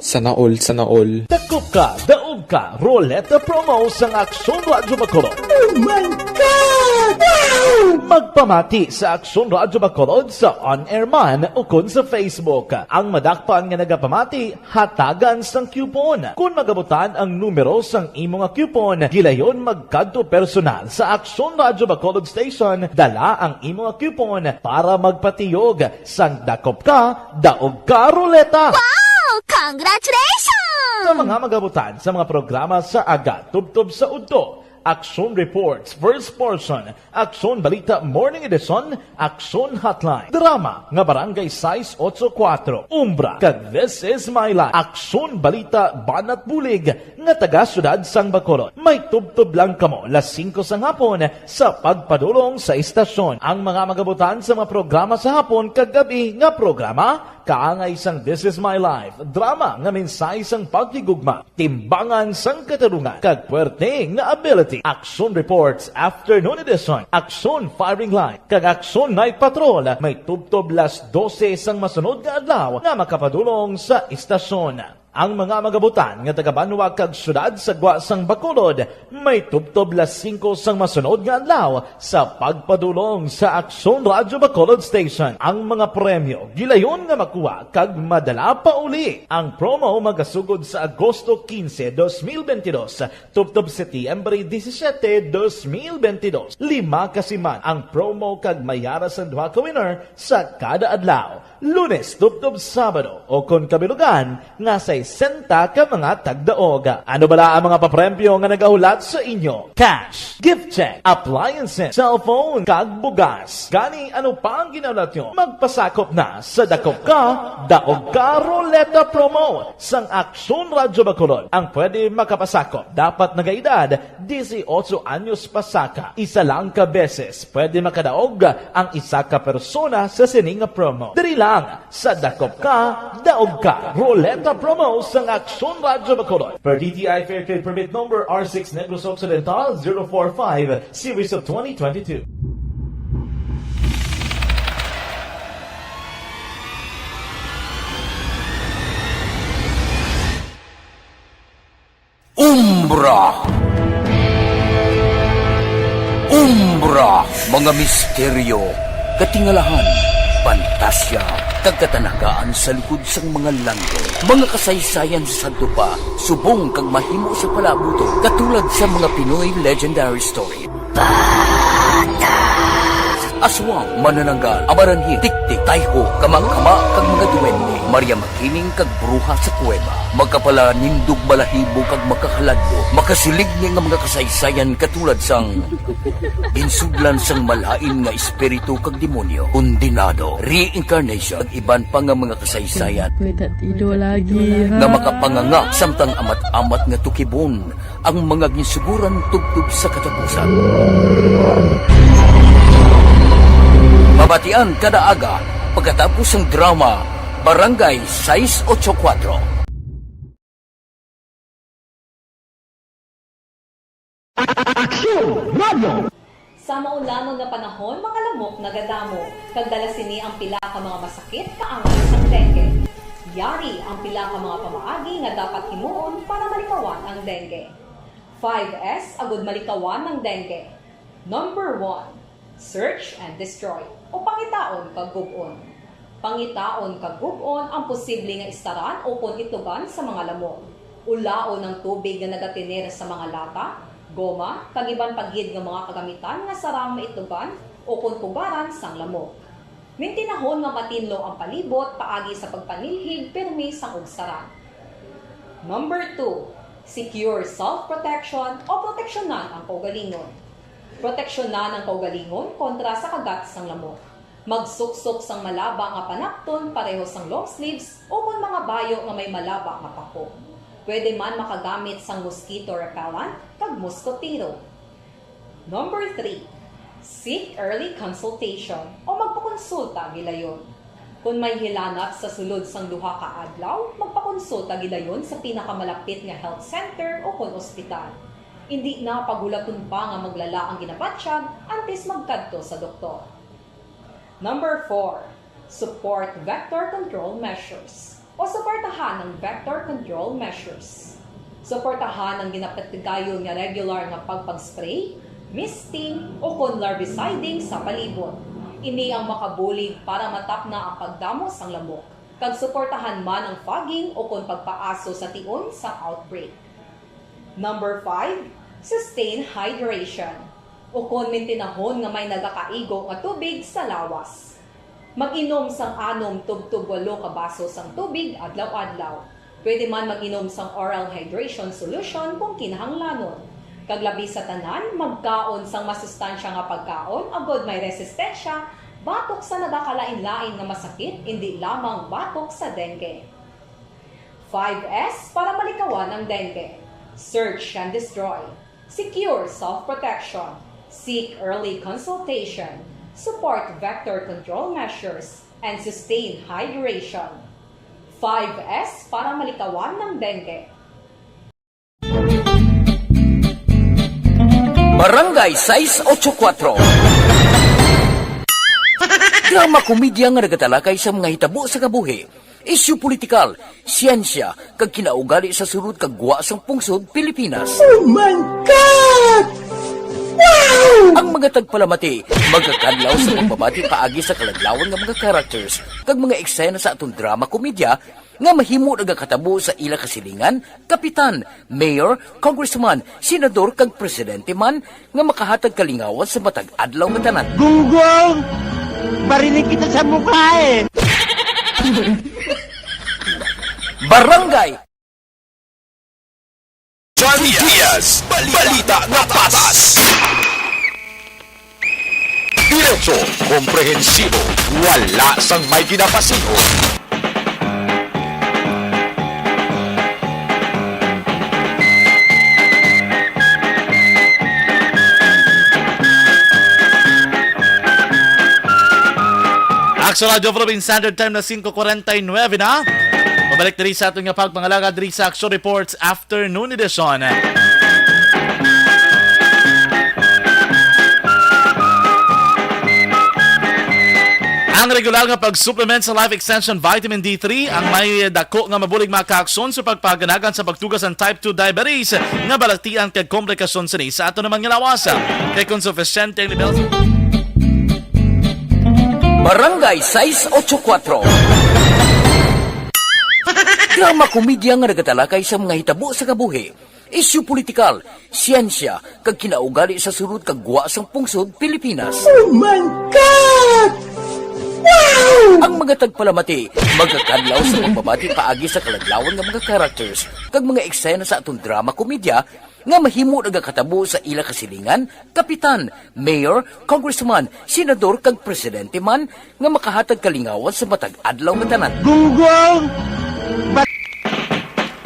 Sana all, sana all. Dakop ka, daog ka, Roleta Promo sang Aksyon Radyo Bacolod. Oh my God! Wow! Magpamati sa Aksyon Radyo Bacolod sa on-air man ukon sa Facebook. Ang madakpan nga nagapamati, hatagan sang coupon. Kon magabutan ang numero sang imo nga coupon, gilayon magkadto personal sa Aksyon Radyo Bacolod Station, dala ang imo nga coupon para magpatiyog sang dakop ka, daog ka, Roleta. Wow! Congratulations! Sa mga magabutan sa mga programa sa aga, tubtob sa udto, Aksyon Reports, First Portion, Aksyon Balita Morning Edition, Aksyon Hotline, drama nga Barangay sais otso kuwatro, Umbra, kag This Is My Life, Aksyon Balita Banat Bulig nga taga Siyudad sang Bacolod. May tubtob lang kamo las singko sang hapon sa pagpadulong sa istasyon. Ang mga magabutan sa mga programa sa hapon kag gabi nga programa, kaangay sang This Is My Life, drama nga mensahe sang paghigugma, timbangan sang katarungan, kag puwerte nga ability. Aksyon Reports, Afternoon Edition, Aksyon Firing Line, kag Aksyon Night Patrol, may tubtob las dose sang masunod nga adlaw nga makapadulong sa istasyon. Ang mga magabutan nga taga-banwa kag siyudad sa gwa sang Bacolod, may tubtob las singko sang masunod nga adlaw sa pagpadulong sa Aksyon Radyo Bacolod Station. Ang mga premyo gilayon nga makuha kag madala pauli. Ang promo magasugod sa Agosto quince, dos mil veintidós, tubtob Setyembre disisiete, dos mil veintidós. Lima ka siman ang promo kag may ara sang duha ka winner sa kada adlaw, Lunes tubtob Sabado, o kon kabilugan nga sesenta ka mga tagdaog. Ano bala ang mga papremyo nga nagahulat sa inyo? Cash, gift check, appliances, cellphone, kag bugas. Gani, ano pa ang ginahulat nyo? Magpasakop na sa Dakop Ka, Daog Ka Roleta Promo sang Aksyon Radyo Bacolod. Ang pwede makapasakop dapat nagaedad disiotso anyos pasaka. Isa lang ka beses pwede makadaog ang isa ka persona sa sini nga promo. Diri lang sa Dakop Ka, Daog Ka Roleta Promo sang Aksyon Radyo Bacolod. Per D T I Fair Trade Permit Number R six Negros Occidental zero four five, Series of twenty twenty-two. Umbra. Umbra, mga misteryo, katingalahan, pantasya, kag katanagaan sa likod sang mga langit. Mga kasaysayan sa sadto pa, subong kag mahimo sa palaabuton, katulad sa mga Pinoy legendary story. Bata. Aswang, manananggal, amaranhit, tiktik, tayho, kama-kama, kag mga duwende, Maria Makiling kag bruha sa kuweba, makapalanindog balahibo kag makakaladlok, makasiligni nga mga kasaysayan katulad sang ginsudlan sang malain nga espiritu kag demonyo, kondenado, reincarnation, kag iban pa nga mga kasaysayan May tatido lagi, ha? Nga makapanganga samtang amat-amat nga tukibon ang mga ginsuguran tubtob sa katapusan. Mabatian kada aga pagkatapos sang drama Barangay sais ocho kuwatro. Aksyon! Radyo! Sa maulangon nga panahon, mga lamok nagadamo, kag dala sini ang pila ka mga masakit kaangay sang dengue. Yari ang pila ka mga pamaagi nga dapat himuon para malikawan ang dengue. Five S agud malikawan ang dengue. Number one, search and destroy, o pangitaon kag gub-on. Pangitaon kag gub-on ang posible nga istaran ukon itlugan sa mga lamok. Ulaon ang tubig nga nagatener sa mga lata, goma, kag iban pa gid nga mga kagamitan nga sarang maitlugan ukon pugaran sang lamok. Mintinahon nga matinlo ang palibot paagi sa pagpanilhig pirmi sang ugsaran. Number two, secure self-protection o proteksyonan ang kaugalingon. Proteksyonan ang kaugalingon kontra sa kagat sang lamok. Magsuksok sang malaba nga panapton pareho sang long sleeves ukon mga bayo nga may malaba nga pako. Pwede man makagamit sang mosquito repellent kag moskotero. Number three, seek early consultation o magpakonsulta gilayon. Kon may hilanat sa sulod sang duha ka adlaw, magpakonsulta gilayon sa pinakamalapit nga health center ukon ospital. Indi na paghulaton pa nga maglala ang ginabatyag antes magkadto sa doktor. Number four, support vector control measures o suportahan ang vector control measures. Suportahan ang ginapatigayon nga regular nga pagpag-spray, misting, ukon larviciding sa palibot. Ini ang makabulig para matapna ang pagdamo sang lamok, kag suportahan man ang fogging ukon pagpaaso sa tion sang outbreak. Number five, sustain hydration, ukon mintinahon nga may nagakaigo nga tubig sa lawas. Mag-inom sang anom tubtob walo ka baso sang tubig adlaw-adlaw. Pwede man mag-inom sang oral hydration solution kung kinahanglanon. Kag labi sa tanan, magkaon sang masustansya nga pagkaon agod may resistensya batok sa nagakalain-lain nga masakit, indi lamang batok sa dengue. Five S para malikawan ang dengue. Search and destroy. Secure self-protection. Seek early consultation. Support vector control measures. And sustain hydration. Five S para malikawan ang dengue. Barangay sais ocho kuwatro. Drama komedya nga nagatalakay sa mga hitabo sa kabuhi, isyu politikal, siyensya, kag kinaugali sa sulod kag gwa sang pungsod Pilipinas. Oh my God! Wow! Ang mga tagpalamati magakadlaw sa pagbabati paagi sa kaladlawan nga mga characters kag mga eksena sa aton drama komedya nga mahimo nagakatabo sa ila kasilingan, kapitan, mayor, congressman, senador, kag presidente man nga makahatag kalingawan sa matag adlaw nga tanan. Gunggong! Barinig kita sa mukha eh! Barangay Johnny Diaz, balita nga patas. Diretso, komprehensibo, wala sang may ginapasingot. Aksyon Radyo Philippine Standard Time na singko kwarenta y nuebe na. Pabalik diri sa aton nga pagpangalagad diri sa Aksyon Reports Afternoon Edition. Ang regular nga pag-supplement sa Life Extension Vitamin D three ang may dako nga mabulig makaaksyon sa pagpaganagan sa pagtuga sang type two diabetes nga balatian kag komplikasyon sini sa aton naman nga lawas. Kay kung sufisyente ang level Barangay sais ocho kuwatro. Drama komedya nga nagatalakay sa mga hitabo sa kabuhi, Isyu politikal, siyensya, kag kinaugali sa sulod kag gwa sang pungsod Pilipinas. Oh my God! Wow! Ang mga tagpalamati magakadlaw sa pagbabati paagi sa kaladlawan nga mga characters kag mga eksena sa aton drama komedya nga mahimo nagakatabo sa ila kasilingan, kapitan, mayor, congressman, senador, kag presidente man nga makahatag kalingawan sa matag adlaw nga tanan. Gunggong!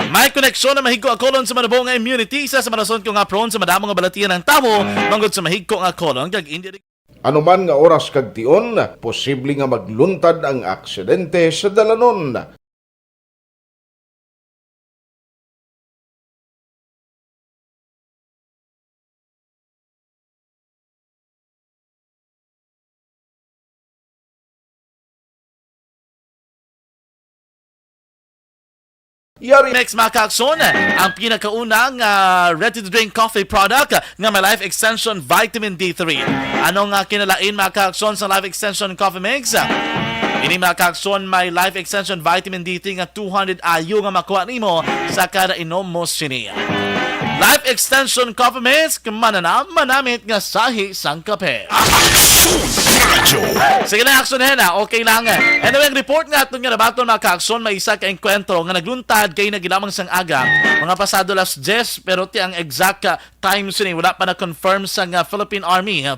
May koneksyon na mahigko akolon sa manabo nga immunity, isa sa mga rason kung nga prone sa madamo nga balatian ang tawo manggod sa mahigko nga akolon kag hindi. Anuman nga oras kag tion, posible nga magluntad ang aksidente sa dalanon. Yari. Next, mga kaakson, ang pinakaunang ah, ready-to-drink coffee product nga may Life Extension Vitamin D three. Ano nga kinalain, mga kaakson, sa Life Extension Coffee Mix? Ini, mga kaakson, may Life Extension Vitamin D three nga two hundred I U nga makuha nimo sa kada inom mo sini. Life Extension Coffee Mix, mananam, manamit nga sahi sang kape. Aksyon Radyo. Sige lang, Aksyon Hena, okay lang. Anyway, ang report nga aton nga nabaton, mga kaakson, may isa ka engkwentro nga nagluntad kay nagilamang sang aga, mga pasado las diyes, pero ti ang exact ah, time sini wala pa na-confirm sang ah, Philippine Army.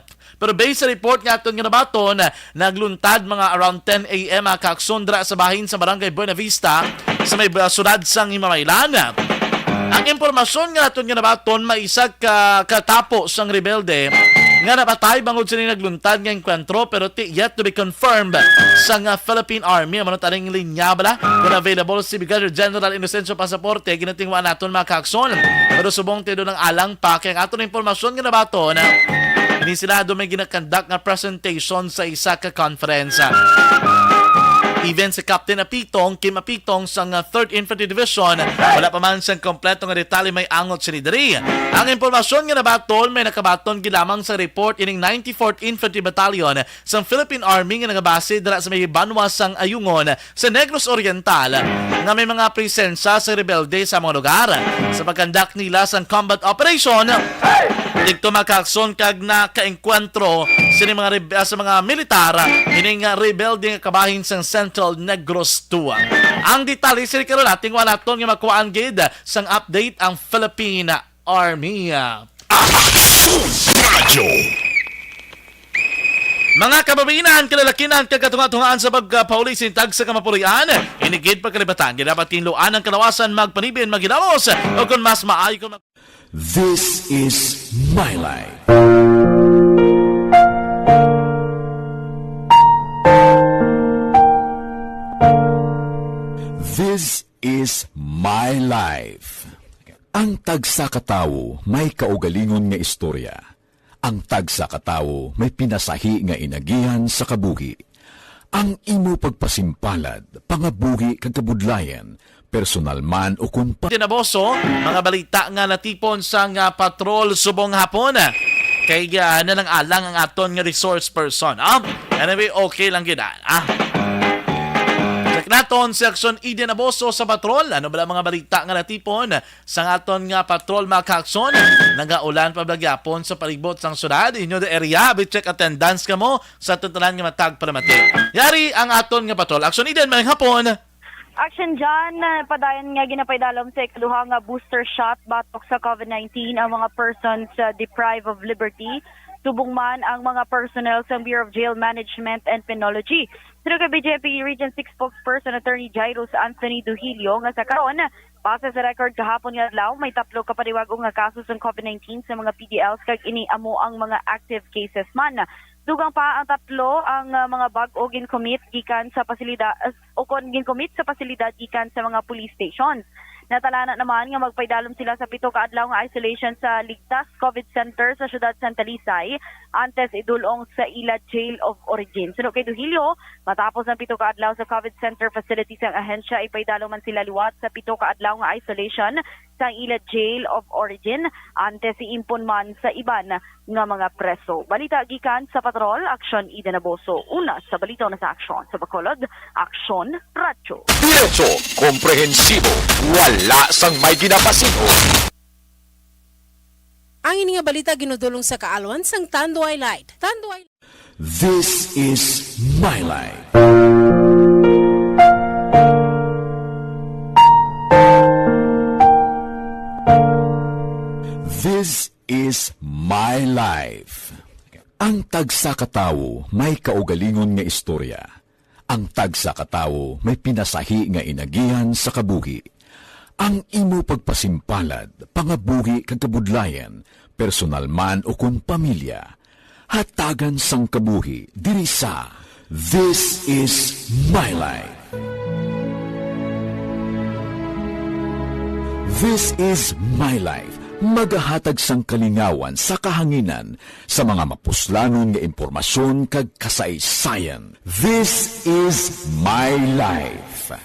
Pero based sa report nga aton nga nabaton, nagluntad mga around ten A M, mga kaakson, dira sa bahin sa Barangay Buena Vista, sa may, ah, sudad sang Himamaylan. Ang impormasyon nga aton nga nabaton, may isa ka katapo sang rebelde nga napatay bangod sini nagluntad nga engkwentro, pero ti yet to be confirmed sang ah, Philippine Army. Amo na taning linya bala kung available si Brigadier General Inocencio Pasaporte, ginatingwa naton, mga kaakson. Pero subong ti do nang alang pa kay ang aton impormasyon nga nabaton, ini sila do may ginakandak nga presentation sa isa ka conference. Even si Captain Apitong, Kim Apitong sang ah, Third Infantry Division, wala pa man siyang kompleto nga detalye may angot sini diri. Ang impormasyon nga nabaton may nakabaton gilamang sa report ining ninety-fourth Infantry Battalion sang Philippine Army nga nagabase dira sa may banwa sang Ayungon sa Negros Oriental nga may mga presensya sa rebelde sa mga lugar sa pagkandak nila sang combat operation. Didto, mga kaakson, kag nakaengkwentro sini mga rebe-, ah, sa mga militar ining ah, rebelde nga kabahin sang Central Negros Two. Ang detalye sini karon, ating wala naton nga makuhaan gid sang update ang Philippine Army. Aksyon Radyo. Mga kababayen-an, kalalakin-an, kag katunga-tungaan sa pagpauli sini tagsa ka mapurian, ini gid pagkalibatan, gid dapat kinluan ang kalawasan, magpanibin, maghilamos, o kon mas maayo kon mag- This is my life. This is my life. Ang tagsa ka tawo may kaugalingon nga istorya. Ang tagsa ka tawo may pinasahi nga inagihan sa kabuhi. Ang imo pagpasimpalad, pangabuhi kag kabudlayan, personal man o kon pa- Dinaboso, mga balita nga natipon sa nga patrol subong hapon. Kay ah, nanang-alang ang aton nga resource person. Ah? Anyway, okay lang gid, ah. Check naton si Aksyon Eden Aboso sa patrol. Ano bala mga balita nga natipon sa aton nga patrol, mga kaakson? Nagaulan pa ba gyapon sa palibot sang syudad? Inyo the area, abi check attendance kamo sa aton tanan nga matag palamati. Yari ang aton nga patrol. Aksyon Eden, maayong hapon. Action John, padayon nga ginapaidalom sa ikaduha nga booster shot batok sa COVID nineteen ang mga persons uh, deprived of liberty, subong man ang mga personnel sa Bureau of Jail Management and Penology. Suno kay B J P Region Six Spokesperson Attorney Jairus Anthony Duhilio nga sa karon, base sa record kahapon nga adlaw, may tatlo ka paniwag-o nga kaso sang COVID nineteen sa mga P D Ls kag ini amo ang mga active cases man. Dugang pa ang tatlo ang uh, mga bag-o gincommit gikan sa pasilida-, ukon gincommit sa pasilidad gikan sa mga police station. Natalana naman nga magpaidalom sila sa pito ka adlaw nga isolation sa Ligtas COVID Center sa siyudad Santa Lisay antes idul-ong sa ila jail of origin. Suno kay Duhilio, matapos ang pito ka adlaw sa COVID Center facility sang ahensya, ipaidalom man sila liwat sa pito ka adlaw nga isolation sa ila jail of origin antes iimpon man sa iban nga mga preso. Balita gikan sa Patrol, Aksyon Ida Naboso. Una sa balita na sa Aksyon sa Bacolod, Aksyon Radyo. Diretso, komprehensibo, wala sang may ginapasin-o. Ang ini nga balita ginudulong sa kaalwan sang Tanduay Light. Tanduay This is my life. This is my life. Ang tagsa ka tawo may kaugalingon nga istorya. Ang tagsa ka tawo may pinasahi nga inagihan sa kabuhi. Ang imo pagpasimpalad, pangabuhi kag kabudlayan, personal man o kon pamilya, hatagan sang kabuhi diri sa This Is My Life. This Is My Life, magahatag sang kalingawan sa kahanginan sa mga mapuslanon nga impormasyon kag kasaysayan. This Is My Life.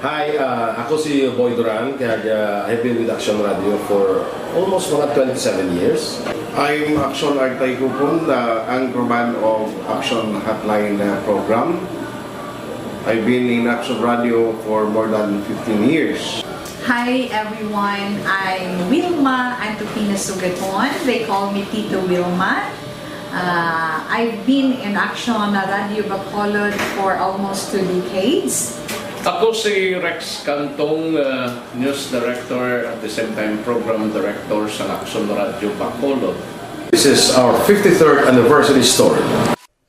Hi, uh, ako si Boy Duran, kaya uh, I've been with Action Radio for almost mga twenty-seven years. I'm Action Artay Kupon, the anchorman of Action Hotline uh, program. I've been in Action Radio for more than fifteen years. Hi everyone, I'm Wilma Antupina Sugaton. They call me Tito Wilma. Uh, I've been in Action Radio Bacolod for almost two decades. Ako si Rex Cantong, uh, News Director at the same time Program Director sa Action Radio Bacolod. This is our fifty-third anniversary story.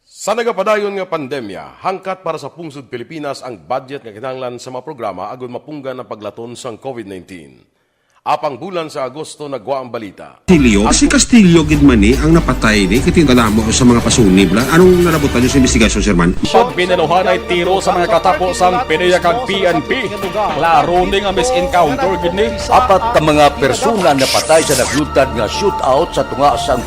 Sa nagapadayon nga pandemya, hangkat para sa pungsod Pilipinas ang budget nga kinahanglan sa mga programa agud mapunggan ang paglaton sang COVID nineteen. Apang bulan sa Agosto nagwa ang balita. Castillo, si Castillo gid man ni ang napatay ni kay kadamo sa mga pasunib la. Anong nalabutan niyo sa investigasyon, Sir Man? Pagbinaluhanay tiro sa mga katapo sang PDEA kag P N P. Klaro ni nga misencounter gid ni. Apat ka mga persona napatay sa nagluntad nga shootout sa tunga sang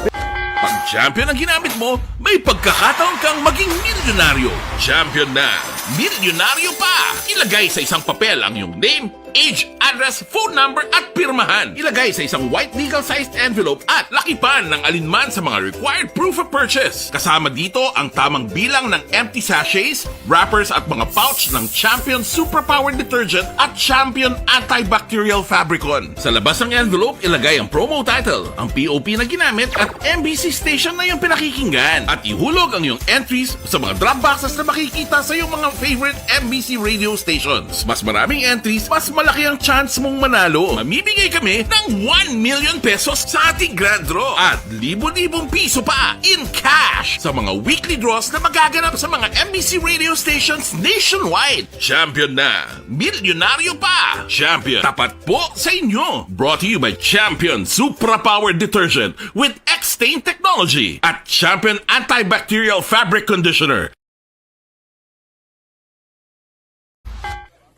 Pag champion ang ginamit mo, may pagkakataon kang maging milyonaryo. Champion na, milyonaryo pa! Ilagay sa isang papel ang iyong name, age, address, phone number at pirmahan. Ilagay sa isang white legal-sized envelope at lakipan ng alinman sa mga required proof of purchase. Kasama dito ang tamang bilang ng empty sachets, wrappers at mga pouch ng Champion Superpower Detergent at Champion Antibacterial Fabricon. Sa labas ng envelope, ilagay ang promo title, ang P O P na ginamit at M B C station na iyong pinakikinggan. At ihulog ang iyong entries sa mga drop boxes na makikita sa iyong mga favorite M B C radio stations. Mas maraming entries, mas malaki ang chance mong manalo. Mamimigay kami ng one million pesos sa ating grand draw at libo-libong piso pa in cash sa mga weekly draws na magaganap sa mga M B C radio stations nationwide. Champion na! Milyonaryo pa! Champion, tapat po sa inyo! Brought to you by Champion Supra Power Detergent with X-Stain Technology at Champion Antibacterial Fabric Conditioner.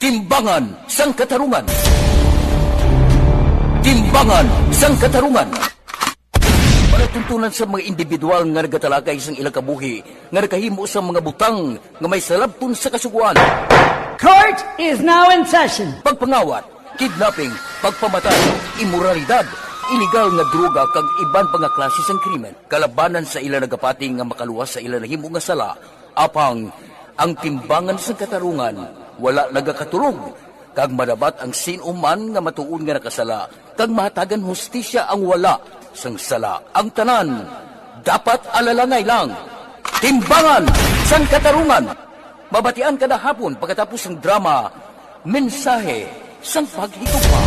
Timbangan sang Katarungan. Timbangan sang Katarungan. Palatuntunan sa mga individual nga nagatalakay sang ilang kabuhi nga nakahimo sang mga butang nga may salabton sa kasugoan. Court is now in session. Pagpangawat, kidnapping, pagpamatay, imoralidad, iligal nga droga kag iban pa nga klase sang krimen kalabanan sa ila nagapati nga makaluwas sa ila nahimo nga sala. Apang ang timbangan sang katarungan wala nagakatulog, kag madabat ang sin-o man nga matuod nga nakasala, kag mahatagan hustisya ang wala sang sala. Ang tanan dapat alalangay lang. Timbangan sang Katarungan. Mabatian kada hapon pagkatapos sang drama, Mensahe sang Paghigugma.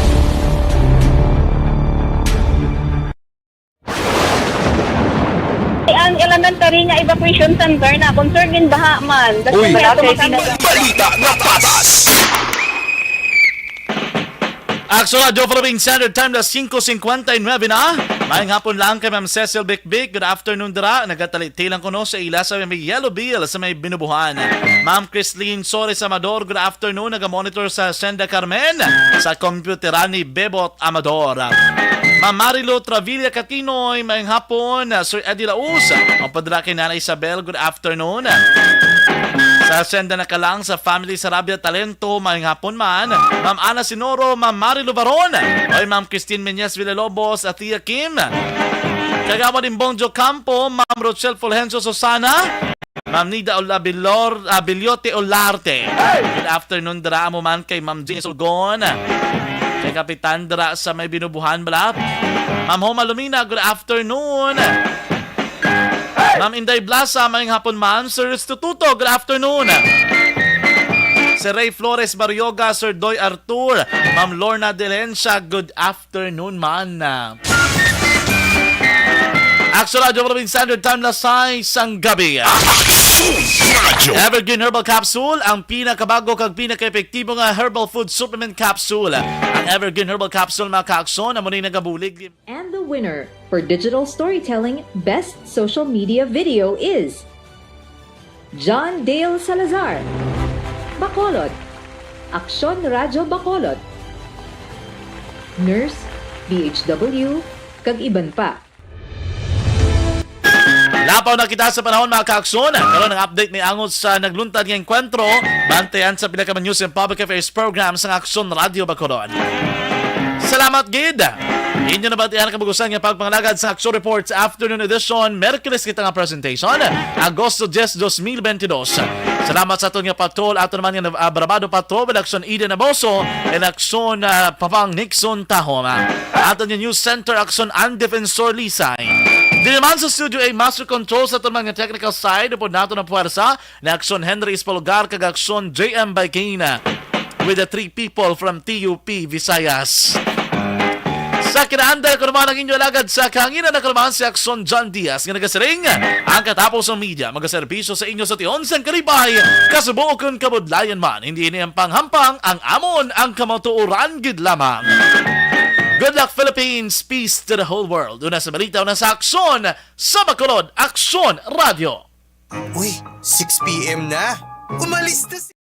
Ang elementary nga evacuation center na concern gin baha man. Uy, Kasi nga tumakan- balita nga patas. Action Radio Philippine Standard Time, alas singko singkwenta y nuebe na. Maayong hapon lang kay Ma'am Cecil Bikbik. Good afternoon dira. Nagatali-ti lang kuno sa ila sa may Yellow Bill sa may Binubuhan. Ma'am Christine Sores Amador, good afternoon. Naga-monitor sa Senda Carmen sa computeran ni Bebot Amador. Ma'am Marilo Travilla Catinoy, maayong hapon. Sir Eddie Laus, ang padala kay Nanay Isabel, good afternoon. Sa Senda Nakalang, sa family Sarabia Talento, maayong hapon man. Ma'am Ana Sinoro, Ma'am Mari Lubaron, oy Ma'am Christine Meñez Villalobos, at Tia Kim. Kagawad Imbong Jocampo, Ma'am Rochelle Fulgencio Susana, Ma'am Nida Olabilor, ah, Bilyote Olarte. Good afternoon, dira mo man kay Ma'am Jean Sulgon. Kay Kapitan dira sa may Binubuhan, bala. Ma'am Homa Lumina, good afternoon. Ma'am Inday Blasa, maayong hapon, ma'am. Sir Restituto, good afternoon. Si Ray Flores Barrioga, Sir Doy Artur, Ma'am Lorna Delencia, good afternoon, man. Aksyon Radio Philippine Standard Time, alas sais sang gabi. Aksyon Radio. Evergreen Herbal Capsule, ang pinakabago kag pinakaepektibo nga herbal food supplement capsule. Ang Evergreen Herbal Capsule, mga kaaksyon, amo ni nagabulig. And the winner for digital storytelling best social media video is John Dale Salazar, Bacolod, Aksyon Radyo Bacolod, Nurse, D H W, kag iban pa. Lapaw na kita sa panahon, mga kaaksyon. Karon ang update may angot sa nagluntad nga engkwentro. Bantayan sa pinaka news and public affairs program sa Aksyon Radio Bacolod. Salamat gid. Inyo na ba tiyan kabugusan nga pagpangalagad sa Aksyon Reports Afternoon Edition, Merkules kita nga presentation, Agosto diyes, dos mil bentidós. Salamat sa aton nga patrol, aton naman nga uh, Brabado Patrol, Aksyon Eden Aboso, and Aksyon uh, Papang Nixon Tahoma. Aton nga News Center, Aksyon Ang Defensor Lisay. Diri man sa Studio A, Master Control sa aton mga technical side, upod nato ng puwersa, na Aksyon Henry Espolgar kag Aksyon J M Baikina with the three people from T U P Visayas. Sa kinaandar ko naman ang inyo alagad sa kahanginan na kalaman si Aksyon John Diaz nga nagasiring ang katapos ng media magaserbisyo sa inyo sa tion sang kalipay, kasubo kon kabudlayan man, hindi ini ang panghampang ang amon ang kamatuoran gid lamang. Good luck Philippines, peace to the whole world. Una sa balita, una sa aksyon sa Bacolod, Aksyon Radio. Uy, six p.m. na. Umalis na si